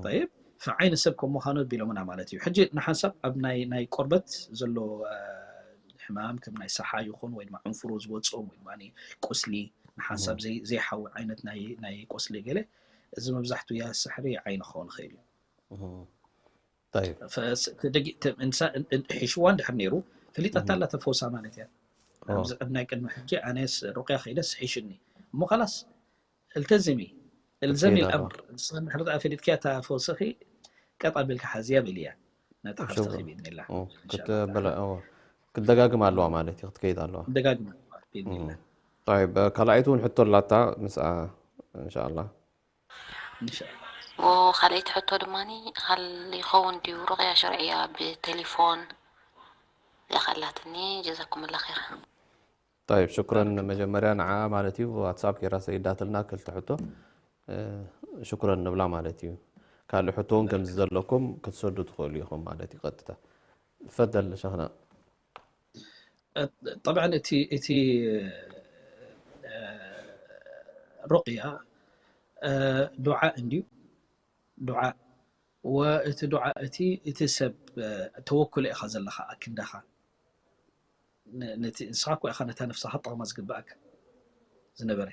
ጠይብ ፈዓይኒ ሰብ ከም ምዃኑ ኣቢሎምና ማለት እዩ ሕጂ ንሓንሳብ ኣብ ናይ ናይ ቆርበት ዘሎ እ፣ ሕማም ከም ናይ ሳሓ ይኹን ወይ ድማ ዕንፍሮ ዝወፅኦም ወይ ድማ ቁስሊ ንሓንሳብ ዘይ- ዘይሓዊ ዓይነት ናይ ናይ ቁስሊ ገለ እዚ መብዛሕትኡ ያ ስሕሪ ዓይኒ ክኸውን ይኽእል እዩ طيب ሒሽዋ እንድሕር ነይሩ ፈሊጣታ ኣላ ተፈውሳ ማለት እያ ኣብዚ ዕድናይ ቅድሚ ሕጂ ኣነስ ሩቅያ ከይደስ ሒሽኒ እሞ ካላስ التزمي الزمي ትኸይድ ኣለዋ الامر ንስኻ እንድሕር ደኣ ፈሊጥክያ እታ ፈውስኺ ቀጥ ኣቢልካ ሓዝያ በልያ ነታ ሓፍትኺ ሽጉር ብኢድኒላ ክትበለ ክትደጋግም ኣለዋ ማለት እዩ ክትከይድ ኣለዋ ደጋግማ ብኢድኒላ طيب ካልኣይቲ እውን ሕቶ ኣላታ ምስኣ እንሻላ እንሻላ ካልኣይቲ ሕቶ ድማ ሃል ይኸውን ድዩ ሩቅያ ሸርዕያ ብቴሌፎን እዚኣ ኣላትኒ። ጀዛኩምላ ኸይራ። طيب ሽኩረን። መጀመርያ ንዓ ማለት እዩ ዋትሳፕ ጌራ ሰይዳትልና ክልተ ሕቶ ሽኩረን ንብላ ማለት እዩ። ካልእ ሕቶ እውን ከምዚ ዘለኩም ክትሰዱ ትኽእሉ ኢኹም ማለት እዩ። ቀጥታ ፈደል ሸኽና። ጠብዐን እቲ እቲ ሩቅያ ዱዓ እንድዩ። ዱዓ ወእቲ ዱዓ እቲ እቲ ሰብ ተወክሎ ኢኻ ዘለኻ ኣክንዳኻ ነቲ ንስኻ እኮ ኢኻ ነታ ነፍስኻ ጠቕማ ዝግብኣካ ዝነበረ።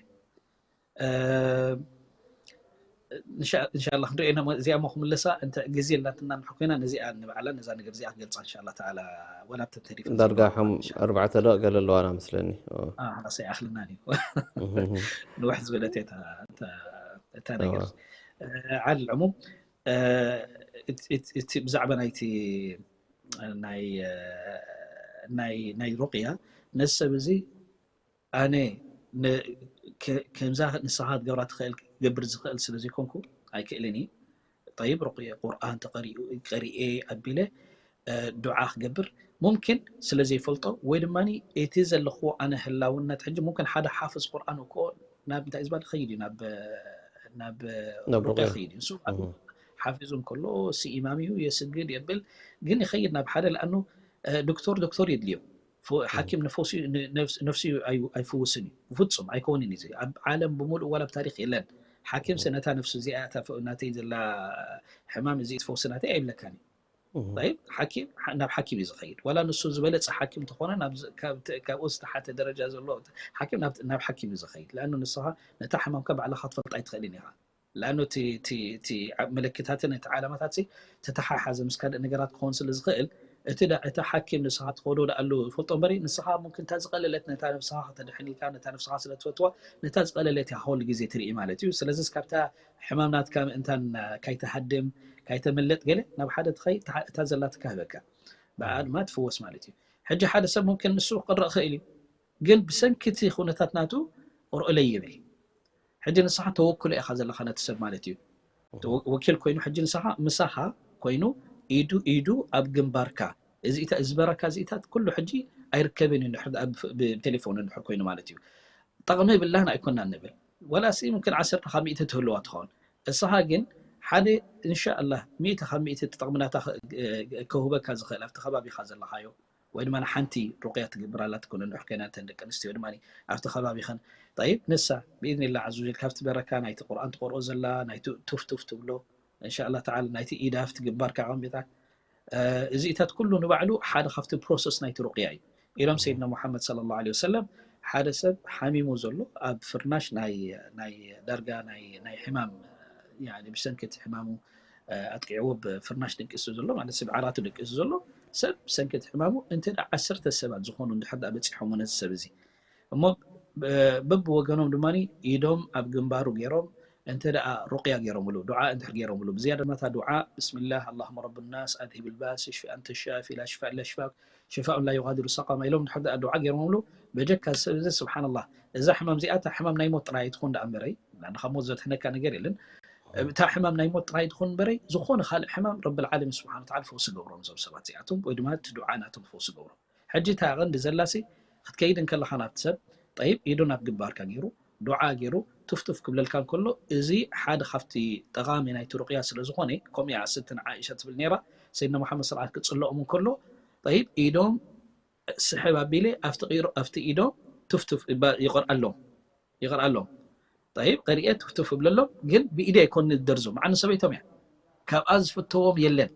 እንሻላ ክንሪኦ ኢና። እዚኣ ሞ ክምለሳ እንተ ግዜ እናትና ንሕ ኮይና ነዚኣ ንባዕላ ነዛ ነገር እዚኣ ክገልፃ እንሻላ ተዓላ ወላ ብተተሪፈ ዳርጋ ሓም ኣርባዕተ ደቂቕ ገለ ኣለዋና መስለኒ። ራሰይ ኣኽልና እዩ ንውሕ ዝበለት እታ ነገር ዓል ዕሙም እቲ ብዛዕባ ናይቲ ናይ ናይ ናይ ሩቅያ ነዚ ሰብ እዚ ኣነ ከምዛ ንስኻ ክትገብራ ትኽእል ክገብር ዝኽእል ስለ ዘይኮንኩ ኣይክእልን እዩ። ጠይብ ሩቅየ ቁርኣን ተቀሪኡ ቀሪኤ ኣቢለ ዱዓ ክገብር ሙምኪን ስለ ዘይፈልጦ ወይ ድማ እቲ ዘለኽዎ ኣነ ህላውነት ሕጂ ሙምኪን ሓደ ሓፍዝ ቁርኣን እኮ ናብ እንታይ ዝበሃል ይኸይድ እዩ ናብ ናብ ናብ ሩቅያ ሩቅያ። ይኸይድ እዩ። ንሱ እም። ሓፊዙ እንከሎ ሲ ኢማም እዩ የስግድ የብል ግን ይኸይድ ናብ ሓደ ለኣኑ ዶክተር ዶክተር የድልዮ። ፍ- ሓኪም ንፈውሲ ን- ነፍስ- ነፍሲ ኣዩ- ኣይፍውስን እዩ ብፍፁም ኣይከውንን እዩ። እዚ ኣብ ዓለም ብምሉእ ዋላ ኣብ ታሪክ የለን። ሓኪም ስ ነታ ነፍሲ እዚኣ እታ ፍ- ናተይ ዘላ ሕማም እዚ ትፈውሲ ናተይ ኣይብለካን እዩ። እም። طيب ሓኪም ሓ- ናብ ሓኪም እዩ ዝኸይድ። ዋላ ንሱ ዝበለፀ ሓኪም ተኾነ ናብ ዝ- ካብ ት- ካብኡ ዝተሓተ ደረጃ ዘሎ ሓኪም ናብ ናብ ሓኪም እዩ ዝኸይድ። ለኣኑ ንስኻ ነታ ሕማምካ ባዕልኻ ክትፈልጣ ኣይትኽእልን ኢኻ። ለኣኑ እቲ እቲ እቲ ዓ- ምልክታትን እቲ ዓላማታት ሲ ተተሓሓዘ ምስ ካልእ ነገራት ክኸውን ስለ ዝኽእል እቲ ዳ- እቲ ሓኪም ንስኻ ትኸዶ ደኣሉ ይፈልጦ እምበሪ ንስኻ ሙምክን እታ ዝቐለለት ነታ ነብስኻ ከተድሕን ኢልካ ነታ ነብስኻ ስለ ትፈትዋ ነታ ዝቐለለት እያ ኩሉ ግዜ ትርኢ ማለት እዩ። ስለዚ ካብታ ሕማም ናትካ ምእንታን ካይትሃድም ካይተምልጥ ገለ ናብ ሓደ ትኸይ እታ- እታ ዘላ ትካህበካ ብኣ ድማ ትፍወስ ማለት እዩ። ሕጂ ሓደ ሰብ ሙምክን ንሱ ክቅረእ ክእል እዩ ግን ብሰንኪ እቲ ኩነታት ናቱ ቅርኡለይ ይብል። ሕጂ ንስኻ ተወክሎ ኢኻ ዘለኻ ነቲ ሰብ ማለት እዩ። ተወ- ወኪል ኮይኑ ሕጂ ንስኻ ምሳኻ ኮይኑ ኢዱ ኢዱ ኣብ ግንባርካ እዚኢታ እዚ በረካ እዚኢታት ኩሉ ሕጂ ኣይርከብን እዩ እንድሕር ደኣ ብ- ብቴሌፎን እንድሕር ኮይኑ ማለት እዩ። ጠቕሚ የብላን ኣይኮናን ንብል ወላ ሲ ምምክን ዓሰርተ ካብ ሚእቲ ትህልዋ ትኸውን እስኻ ግን ሓደ እንሻኣላህ ሚእቲ ካብ ሚእቲ ትጠቕሚ ናታ ከ- ከህበካ ዝኽእል ኣብቲ ከባቢኻ ዘለኻዮ ወይ ድማ ሓንቲ ሩቅያ ትገብር ኣላ ትኮነ ንሕ ኮይና እንተን ደቂ ኣንስትዮ ድማ ኣብቲ ከባቢኸን طيب ንሳ ብኢዝኒላ عز وجل ካብቲ በረካ ናይቲ ቁርኣን ትቆርኦ ዘላ ናይቲ ቱፍ ቱፍ ትብሎ እንሻላ ተዓላ ናይቲ ኢዳ ኣብቲ ግንባርካ ኣቐሚጣ እዚኢታት ኩሉ ንባዕሉ ሓደ ካብቲ ፕሮሰስ ናይቲ ሩቅያ እዩ ኢሎም ሰይድና ሙሓመድ صلى الله عليه وسلم ሓደ ሰብ ሓሚሙ ዘሎ ኣብ ፍርናሽ ናይ ናይ ዳርጋ ናይ ናይ ሕማም ያኒ ብሰንኪ እቲ ሕማሙ ኣጥቂዕዎ ብፍርናሽ ደቂሱ ዘሎ ማለት ሰብ ዓራቱ ደቂሱ ዘሎ ሰብ ብሰንኪ እቲ ሕማሙ እንተ ደኣ ዓሰርተ ሰባት ዝኾኑ እንድሕር ደኣ በፂሖሞ ነዚ ሰብ እዚ እሞ በብወገኖም ድማ ኢዶም ኣብ ግንባሩ ገይሮም እንተ ደኣ ሩቅያ ገይሮምሉ ዱዓ እንድሕር ገይሮምሉ ብዝያዳ ማታ ዱዓ ብስሚላህ اللهم رب الناس أذهب الباس اشف أنت الشافي لا شفاء إلا شفاءك شفاء لا يغادر سقما ኢሎም እንድሕር ደኣ ዱዓ ገይሮምሉ በጀካ ሰብ እዚ ስብሓንላህ እዛ ሕማም እዚኣ እታ ሕማም ናይ ሞት ጥራይ ኣይትኾን ደኣ እምበረይ ንኻ ሞት ዘድሕነካ ነገር የለን እታ ሕማም ናይ ሞት ጥራይ ትኹን እምበረይ ዝኾነ ካልእ ሕማም ረብል ዓለሚን ስብሓን ወተዓላ ፈውሲ ገብሮም እዞም ሰባት እዚኣቶም ወይ ድማ እቲ ዱዓ ናቶም ፈውሲ ገብሮም ሕጂ እታ ቀንዲ ዘላሲ ክትከይድ እንከለኻ ናብቲ ሰብ ጠይብ ኢዱ ናብ ግንባርካ ገይሩ ዱዓ ገይሩ ቱፍቱፍ ክብለልካ እንከሎ እዚ ሓደ ካብቲ ጠቓሚ ናይቲ ሩቅያ ስለ ዝኾነ ከምኡ እያ ስትን ዓኢሻ ትብል ነይራ ሰይድና መሓመድ ስርዓት ክፅለኦም እንከሎ ጠይብ ኢዶም ስሕብ ኣቢለ ኣብቲ ቂሮ ኣብቲ ኢዶ ቱፍቱፍ ይባ- ይቐርኣሎም ይቐርኣሎም ጠይብ ቀሪኤ ቱፍቱፍ እብለሎም ግን ብኢደ ኣይኮን ደርዞ መዓኑ ሰበይቶም እያ ካብኣ ዝፍተዎም የለን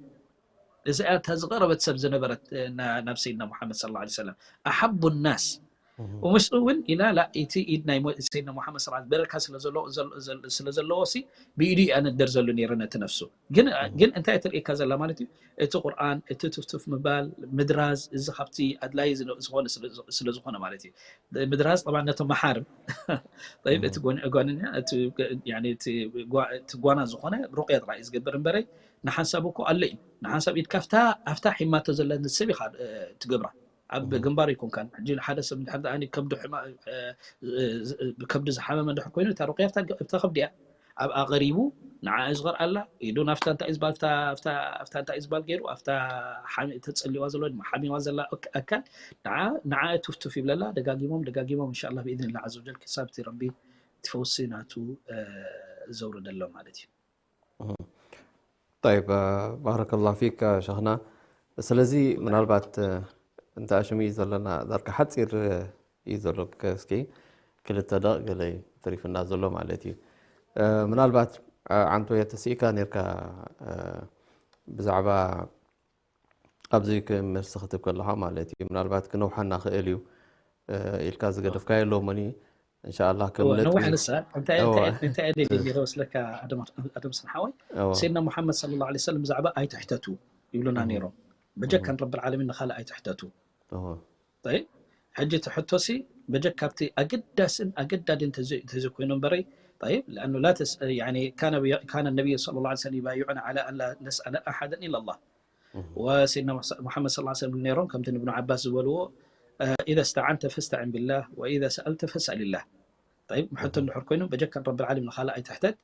እዚኣ እታ ዝቐረበት ሰብ ዝነበረት እ፣ ና- ናብ ሰይድና ሙሓመድ صلى الله عليه وسلم أحب الناس ومش እውን ኢላ ላ እቲ ኢድ ናይ ሞ- ሰይድና ሙሓመድ صلى الله عليه وسلم በረካ ስለ ዘለዎ ዘል- ዘል- ስለ ዘለዎ ሲ ብኢዱ እያ ንደር ዘሎ ነይረ ነቲ ነፍሱ ግን ግን እንታይ ትርእካ ዘላ ማለት እዩ እቲ ቁርኣን እቲ ትፍትፍ ምባል ምድራዝ እዚ ካብቲ ኣድላይ ዝነ- ዝኾነ ስለ- ስለ ዝኾነ ማለት እዩ ምድራዝ ጠብዓ ነቶም መሓርም طيب እቲ ጎን- ጓንኛ እቲ ጓ- ያኒ እቲ ጓ- እቲ ጓና ዝኾነ ሩቅያ ጥራይ እዩ ዝገብር እምበረይ ንሓንሳብ እኮ ኣሎ እዩ ንሓንሳብ ኢድካ ኣብታ ኣብታ ሒማቶ ዘላ ሰብ ኢኻ እ፣ ትገብራ ኣብ ግንባር ይኮንካን ሕጂ ሓደ ሰብ እንድሕር ደኣ ከብዱ ሕማ እ፣ እ፣ እ፣ ከብዱ ዝሓመመ እንድሕር ኮይኑ እታ ሩቅያ ኣብታ ኣብታ ከብዲ እያ ኣብ ኣቐሪቡ ንዓ እዝኸር ኣላ ኢዱ ናፍታ እንታይ ዝበሃል ኣፍታ እንታይ ዝበሃል ገይሩ ኣፍታ ተጸሊዋ ዘሎ ድማ ሓሚዋ ዘላ ኣካል ንዓ ትፍቱፍ ይብለላ። ደጋጊሞም ደጋጊሞም እንሻላ ብኢድንላ ዘ ወጀል ክሳብ እቲ ረቢ ትፈውሲ ናቱ ዘውርደሎ ማለት እዩ። طيب ባረከላ ፊክ ሸኽና። ስለዚ ምናልባት እንተ ኣሽሙ እዩ ዘለና ዳርካ ሓፂር እዩ ዘሎ። እስኪ ክልተ ደቕ ገለ ተሪፍና ዘሎ ማለት እዩ። ምናልባት ዓንቶ የተስኢካ ነርካ ብዛዕባ ኣብዚ ክምልሲ ክትብ ከለኻ ማለት እዩ። ምናልባት ክነውሓና ክእል እዩ ኢልካ ዝገደፍካ የለውመኒ እንሻላ ነውሕ ንሳ እንታይ ደሊ ወስለካ ኣደም ስንሓወይ ሰይድና ሙሓመድ ስለ ላ ሰለም ብዛዕባ ኣይትሕተቱ ይብሉና ነይሮም። በጀካን ረቢ ዓለሚን ንካልእ ኣይትሕተቱ። ሕጂ እቲ ሕቶሲ በጀካ ኣብቲ ኣገዳስን ኣገዳድን ተዘይኮይኑ እምበረይ ብ ካነ ነቢይ ስለ ላ ሰለም ይባይዑና ላ ኣን ነስኣለ ኣሓደን ኢላ ላ ወሰይድና ሙሓመድ ስለ ላ ሰለም ነይሮም ከምቲ ንብኑ ዓባስ ዝበልዎ إذا استعنت فاستعن بالله وإذا سألت فاسأل الله። ጠይብ ሕቶ እንድሕር ኮይኑ በጀካ ረቢ ዓለሚን ንኻልእ ኣይትሕተት።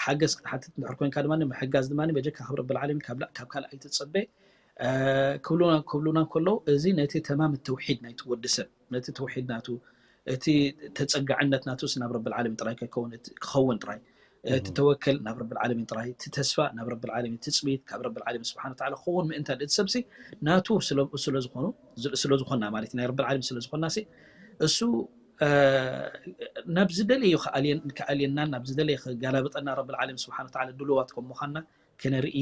ሓገዝ ክትሓትት እንድሕር ኮይንካ ድማ ምሕጋዝ ድማ በጀካ ካብ ረቢ ዓለሚን ካብ ካልእ ኣይትጸበ ክብሉና ከለዉ እዚ ነቲ ተማም ተውሒድ ናይቲ ወዲ ሰብ ነቲ ተውሒድ ናቱ እቲ ተጸጋዕነት ናቱ ናብ ረቢ ዓለሚን ጥራይ ክኸውን ጥራይ እቲ ተወከል ናብ ረብል ዓለሚን ጥራይ፣ እቲ ተስፋ ናብ ረብል ዓለሚን፣ ትጽቢት ካብ ረብል ዓለሚን ስብሓነ ወተዓላ ክኸውን ምእንታን፣ እቲ ሰብሲ ናቱ ስለ ዝኾኑ ስለ ዝኾና ማለት እዩ፣ ናይ ረብል ዓለሚን ስለ ዝኾናሲ እሱ ናብ ዝደለዮ ክኣልየናን ናብ ዝደለየ ክጋላብጠና ረብል ዓለሚን ስብሓነ ወተዓላ ድሉዋት ከም ምዃንና ክነርኢ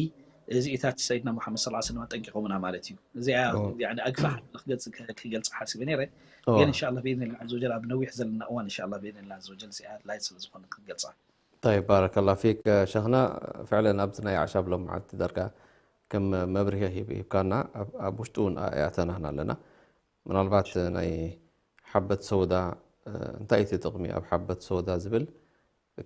እዚኢታት ሰይድና ሙሓመድ ሰለላሁ ዐለይሂ ወሰለም ኣጠንቂቖምና ማለት እዩ። እዚኣ ኣግፋሕ ክገልፅ ሓሲበ ነይረ፣ ግን እንሻላ ብኢዝኒላህ ዐዘ ወጀል ኣብ ነዊሕ ዘለና እዋን እንሻላ ብኢዝኒላህ ዐዘ ወጀል እዚኣ ኣድላይት ስለ ዝኾነ ክንገልፃ። طيب بارك الله فيك ሸኽና ፍዕለን ኣብዚ ናይ ኣዕሻብ ሎም መዓልቲ ዳርጋ ከም መብርሂ ሂብካና ኣብ ውሽጡ እውን ኣእያተናህና ኣለና። ምናልባት ናይ ሓበት ሰውዳ እንታይ እቲ ጥቕሚ ኣብ ሓበት ሰውዳ ዝብል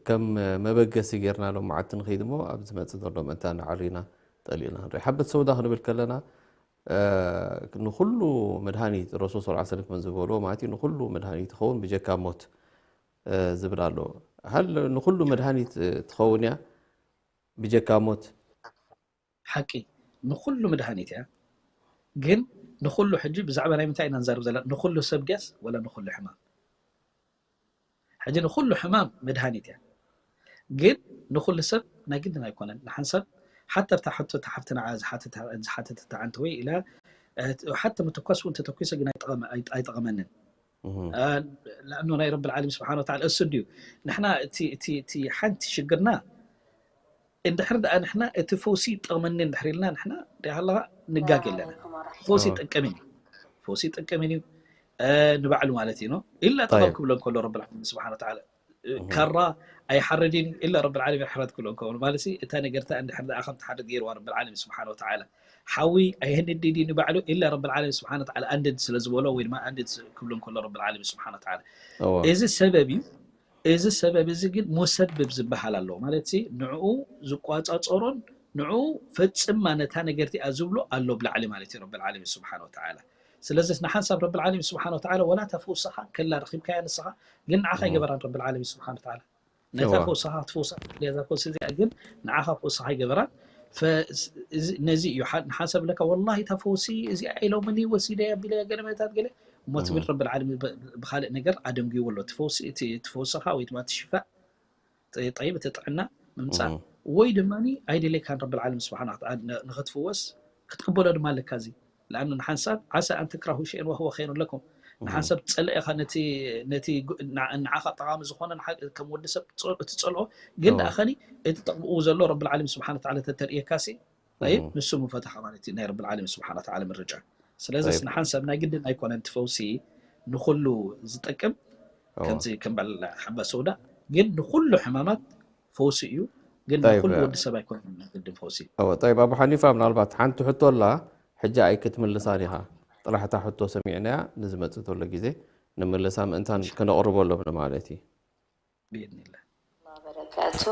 ከም መበገሲ ጌርና ሎም መዓልቲ ንኸይድ እሞ ኣብ ዝመፅእ ዘሎ ምእንታ ንዓሪና ጠሊእና ንርኢ። ሓበት ሰውዳ ክንብል ከለና ንኩሉ መድሃኒት ረሱል ስ ሰለም ከም ዝበልዎ ማለት እዩ ንኩሉ መድሃኒት ይኸውን ብጀካ ሞት ዝብል ኣሎ። ሃል ንኩሉ መድሃኒት ትኸውን እያ ብጀካ ሞት? ሓቂ ንኩሉ መድሃኒት እያ፣ ግን ንኩሉ ሕጂ ብዛዕባ ናይ ምንታይ ኢና ንዛረብ ዘለና? ንኩሉ ሰብ ድያስ ወላ ንኩሉ ሕማም? ሕጂ ንኩሉ ሕማም መድሃኒት እያ፣ ግን ንኩሉ ሰብ ናይ ግድን ኣይኮነን። ንሓንሳብ ሓታ ኣብታ ሕቶ እታ ሓፍትና ዝሓተተታ ዓንተወይ ኢላ ሓታ ምትኳስ እውን ተተኪሰ ግን ኣይጠቐመንን። ለኣኑ ናይ ረብል ዓለሚን ስብሓን ወተዓላ እሱ እንድዩ ንሕና እቲ ሓንቲ ሽግርና እንድሕር ደኣ ንሕና እቲ ፈውሲ ይጠቕመኒ እንድሕር ኢልና ንሕና ሪሃለኻ ንጋግ ኣለና። ፈውሲ ይጠቅምን እዩ፣ ፈውሲ ይጠቅምን እዩ ንባዕሉ ማለት እዩ። ኢላ ጠቐም ክብሎ እንከሎ ረብል ዓለሚን ስብሓን ወተዓላ ካራ ኣይሓርድን እዩ ኢላ ረብል ዓለሚን ሕረድ ክብሎ እንከሎ ማለት እታ ነገርታ እንድሕር ደኣ ከም ትሓርድ ገይርዋ ረብል ዓለሚን ስብሓን ወተዓላ ሓዊ ኣይህንድድ እዩ ንባዕሉ ኢላ ረብል ዓለሚን ስብሓን ወተዓላ ኣንድድ ስለ ዝበሎ ወይ ድማ ኣንድድ ክብሎ እንከሎ ረብል ዓለሚን ስብሓን ወተዓላ እዚ ሰበብ እዩ። እዚ ሰበብ እዚ ግን ሙሰብብ ዝበሃል ኣለዎ ማለት ንዕኡ ዝቋፃፀሮን ንዕኡ ፈፅማ ነታ ነገር እቲኣ ዝብሎ ኣሎ ብላዕሊ ማለት እዩ ረብል ዓለሚን ስብሓን ወተዓላ። ስለዚ ንሓንሳብ ረብል ዓለሚን ስብሓን ወተዓላ ወላ እታ ፈውስኻ ከላ ረኺብካያ ንስኻ ግን ንዓኻ ኣይገበራን ረብል ዓለሚን ስብሓን ወተዓላ ነታ ፈውስኻ ክትፈውሳ ትኽእል እያ እዛ ፈውሲ እዚኣ ግን ንዓኻ ፈውስኻ ኣይገበራን። ነዚ እዩ ንሓንሳብ ብለካ ወላሂ እታ ፈውሲ እዚኣ ኢሎምኒ ወሲደያ ቢለያ ገለ መታት ገለ እሞ ትብል ረብል ዓለሚን ብኻልእ ነገር ኣደንጉይዎ ኣሎ። እቲ ፈውሲ እቲ ፈውስኻ ወይ ድማ እቲ ሽፋእ ጠይብ እቲ ጥዕና ምምፃእ ወይ ድማ ኣይደልየካን ረብል ዓለሚን ስብሓን ንክትፍወስ ክትቅበሎ ድማ ኣለካ። እዚ ለኣኑ ንሓንሳብ ዓሳ ኣን ተክራሁ ሸይን ወህወ ኸይሩን ለኩም ንሓንሳብ ትፀልእ ኢኻ ነቲ ንዓኻ ጠቓሚ ዝኾነ ከም ወዲ ሰብ ትፀልኦ ግን ደኣ ኸኒ እቲ ጠቕምኡ ዘሎ ረብል ዓለሚን ስብሓን ወተዓላ ተተርእየካሲ ጠይብ ንሱ ምፈተኻ ማለት እዩ ናይ ረብል ዓለሚን ስብሓን ወተዓላ ምርጫ። ስለዚ ንሓንሳብ ናይ ግድን ኣይኮነን እቲ ፈውሲ ንኹሉ ዝጠቅም ከምዚ ከም በል ሓባ ሰውዳ ግን ንኹሉ ሕማማት ፈውሲ እዩ። ግን ንኹሉ ወዲ ሰብ ኣይኮነን ናይ ግድን ፈውሲ። ጠይብ ኣቡ ሓኒፋ ምናልባት ሓንቲ ሕቶ ኣላ ሕጂ ኣይክትምልሳን ኢኻ ጥራሕ እታ ሕቶ ሰሚዕናያ ንዝመፅእ ዘሎ ግዜ ንምልሳ ምእንታን ክነቕርበሎም ንማለት እዩ። ብኢዝኒላህ በረካቱ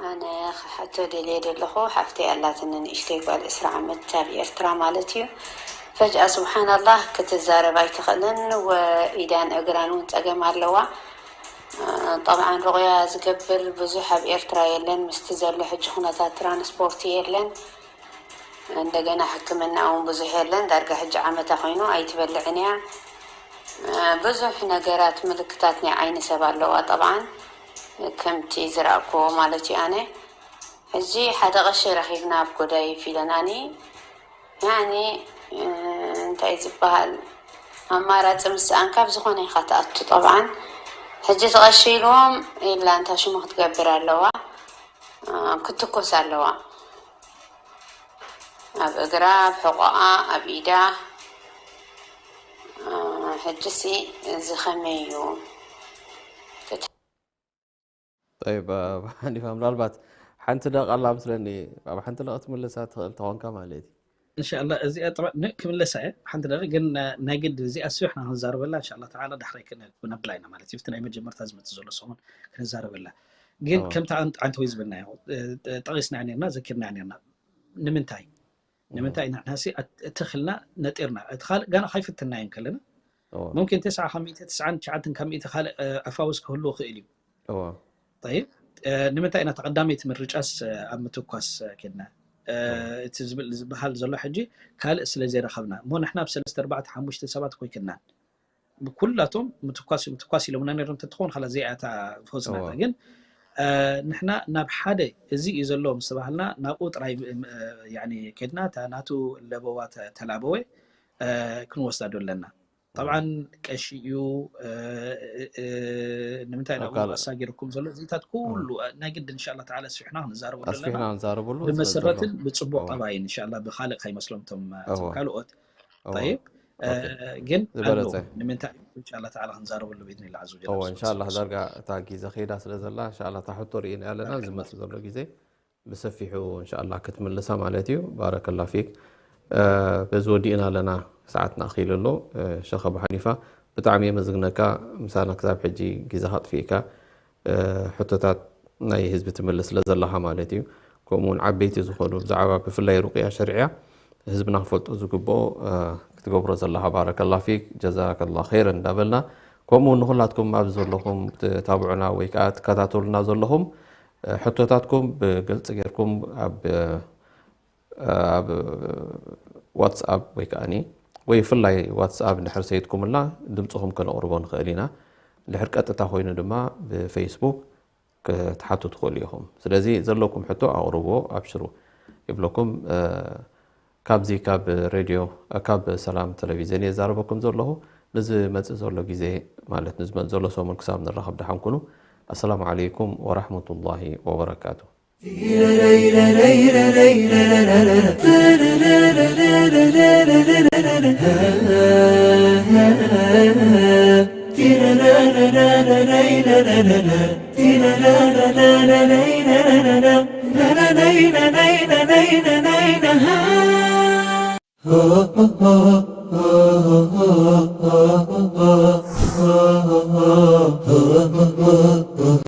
ኣነ ክሓቶ ደልየ ዘለኹ ሓፍተይ ኣላትኒ ንእሽተይ ጓል ዕስራ ዓመት ኣብ ኤርትራ ማለት እዩ ፈጅኣ ስብሓናላህ ክትዛረብ ኣይትኽእልን ወኢዳን እግራን እውን ፀገም ኣለዋ ጠብዓን ሩቕያ ዝገብር ብዙሕ ኣብ ኤርትራ የለን። ምስቲ ዘሎ ሕጂ ኩነታት ትራንስፖርት የለን። እንደገና ሕክምና እውን ብዙሕ የለን። ዳርጋ ሕጂ ዓመታ ኮይኑ ኣይትበልዕን እያ። ብዙሕ ነገራት ምልክታት ናይ ዓይኒ ሰብ ኣለዋ። ጠብዓን ከምቲ ዝረእኩዎ ማለት እዩ። ኣነ ሕጂ ሓደ ቀሺ ረኺብና ኣብ ጎዳይ ፊለናኒ ያኒ እንታይ ዝበሃል ኣማራፂ ምስኣን ካብ ዝኾነ ኢኻ ትኣቱ። ጠብዓን ሕጂ ተቐሺልዎም ኢላ እንታ ሽሙ ክትገብር ኣለዋ። ክትኮስ ኣለዋ ኣብ እግራ፣ ኣብ ሕቆኣ፣ ኣብ ኢዳ። ሕጂሲ እዚ ከመይ እዩ? ጠይብ ሓኒፋ፣ ምናልባት ሓንቲ ደቂቃ ኣላ ምስለኒ፣ ኣብ ሓንቲ ደቂቃ ክትምልሳ ትኽእል ተኾንካ ማለት እዩ። እንሻላ እዚኣ ጥራይ ን- ክምለሳ እየ ሓንቲ ደቂ ግን ና- ናይ ግድ እዚኣ ስብሕና ክንዛረበላ እንሻላ ተዓላ ዳሕራይ ክነብላ ኢና ማለት እዩ። እቲ ናይ መጀመርታ ዝመፅእ ዘሎ ሰሙን ክንዛረበላ ግን ከምቲ ኣን- ኣንተ ወይ ዝበልናዮ እ- እ- ጠቂስና ነርና ዘኪርና ነርና ንምንታይ ንምንታይ ኢና ንሕናሲ ኣት- እቲ ክልና ነጢርና እቲ ካልእ ገና ካይፍትናዮ ከለና እዋ፣ ሙምኪን ተስዓ ካብ ሚእቲ ተስዓን ትሽዓተን ካብ ሚእቲ ካልእ እ፣ ኣፋውስ ክህልዎ ክእል እዩ እዋ። طيب ንምንታይ ኢና ተቐዳመይቲ ምርጫስ ኣብ ምትኳስ ከድና እቲ ዝብል ዝበሃል ዘሎ ሕጂ ካልእ ስለ ዘይረኸብና እሞ ንሕና ብ ሰለስተ ኣርባዕተ ሓሙሽተ ሰባት ኮይክናን ብኩላቶም ምትኳስ ምትኳስ ኢሎምና ነሮም ተትኸውን ካላ ዘይኣታ ፈውስናታ ግን ንሕና ናብ ሓደ እዚ እዩ ዘሎ ምስ ተባሃልና ናብኡ ጥራይ ከድና እታ ናቱ ለበዋ ተላበወ ክንወስዳ ዶ ኣለና ጠብዓን ቀሺ እዩ ንምንታይ ናብኡ ኣሳጊርኩም ዘሎ እዚታት ኩሉ ናይ ግድ እንሻላ ተዓላ ኣስፊሕና ክንዛረበሉ ኣለና ኣስፊሕና ንዛረበሉ ብመሰረትን ብፅቡቅ ጠባይን እንሻላ ብካልእ ከይመስሎም እቶም እቶም ካልኦት ጠይብ ግን ኣሎ ዝበለፀ ንምንታይ እዩ እንሻላ ተዓላ ክንዛረበሉ ቤት ንላ ዓዙ እዎ እንሻላ ዳርጋ እታ ግዜ ከይዳ ስለ ዘላ እንሻላ እታ ሕቶ ርኢና ኣለና ዝመፅእ ዘሎ ግዜ ብሰፊሑ እንሻላ ክትምልሳ ማለት እዩ። ባረከላ ፊክ። በዚ ወዲእና ኣለና ሰዓትና ኣኺሉ ኣሎ። ሸኽ ኣቡ ሓኒፋ ብጣዕሚ የመስግነካ ምሳና ክሳብ ሕጂ ግዜኻ ኣጥፊእካ ሕቶታት ናይ ህዝቢ ትምልስ ስለ ዘለኻ ማለት እዩ። ከምኡ እውን ዓበይቲ ዝኾኑ ብዛዕባ ብፍላይ ሩቅያ ሸርዕያ ህዝብና ክፈልጦ ዝግብኦ ክትገብሮ ዘለኻ ባረከላ ፊክ ጀዛከላ ኸይረን እንዳበልና ከምኡ እውን ንኹላትኩም ኣብዚ ዘለኹም ትታብዑና ወይ ከዓ ትከታተሉና ዘለኹም ሕቶታትኩም ብግልፂ ጌርኩም ኣብ ኣብ ዋትስኣፕ ወይ ከዓ ወይ ፍላይ ዋትስኣፕ እንድሕር ሰይድኩምልና ድምፅኹም ከነቕርቦ ንኽእል ኢና። እንድሕር ቀጥታ ኮይኑ ድማ ብፌስቡክ ክትሓቱ ትኽእሉ ኢኹም። ስለዚ ዘለኩም ሕቶ ኣቕርብዎ፣ ኣብሽሩ ይብለኩም። ካብዚ ካብ ሬድዮ ካብ ሰላም ቴሌቪዝን እየ ዛረበኩም ዘለኹ። ንዝመፅእ ዘሎ ግዜ ማለት ንዝመፅእ ዘሎ ሰሙን ክሳብ ንራኸብ ደሓን ኩኑ። ኣሰላሙ ዓለይኩም ወራሕመቱላሂ ወበረካቱ።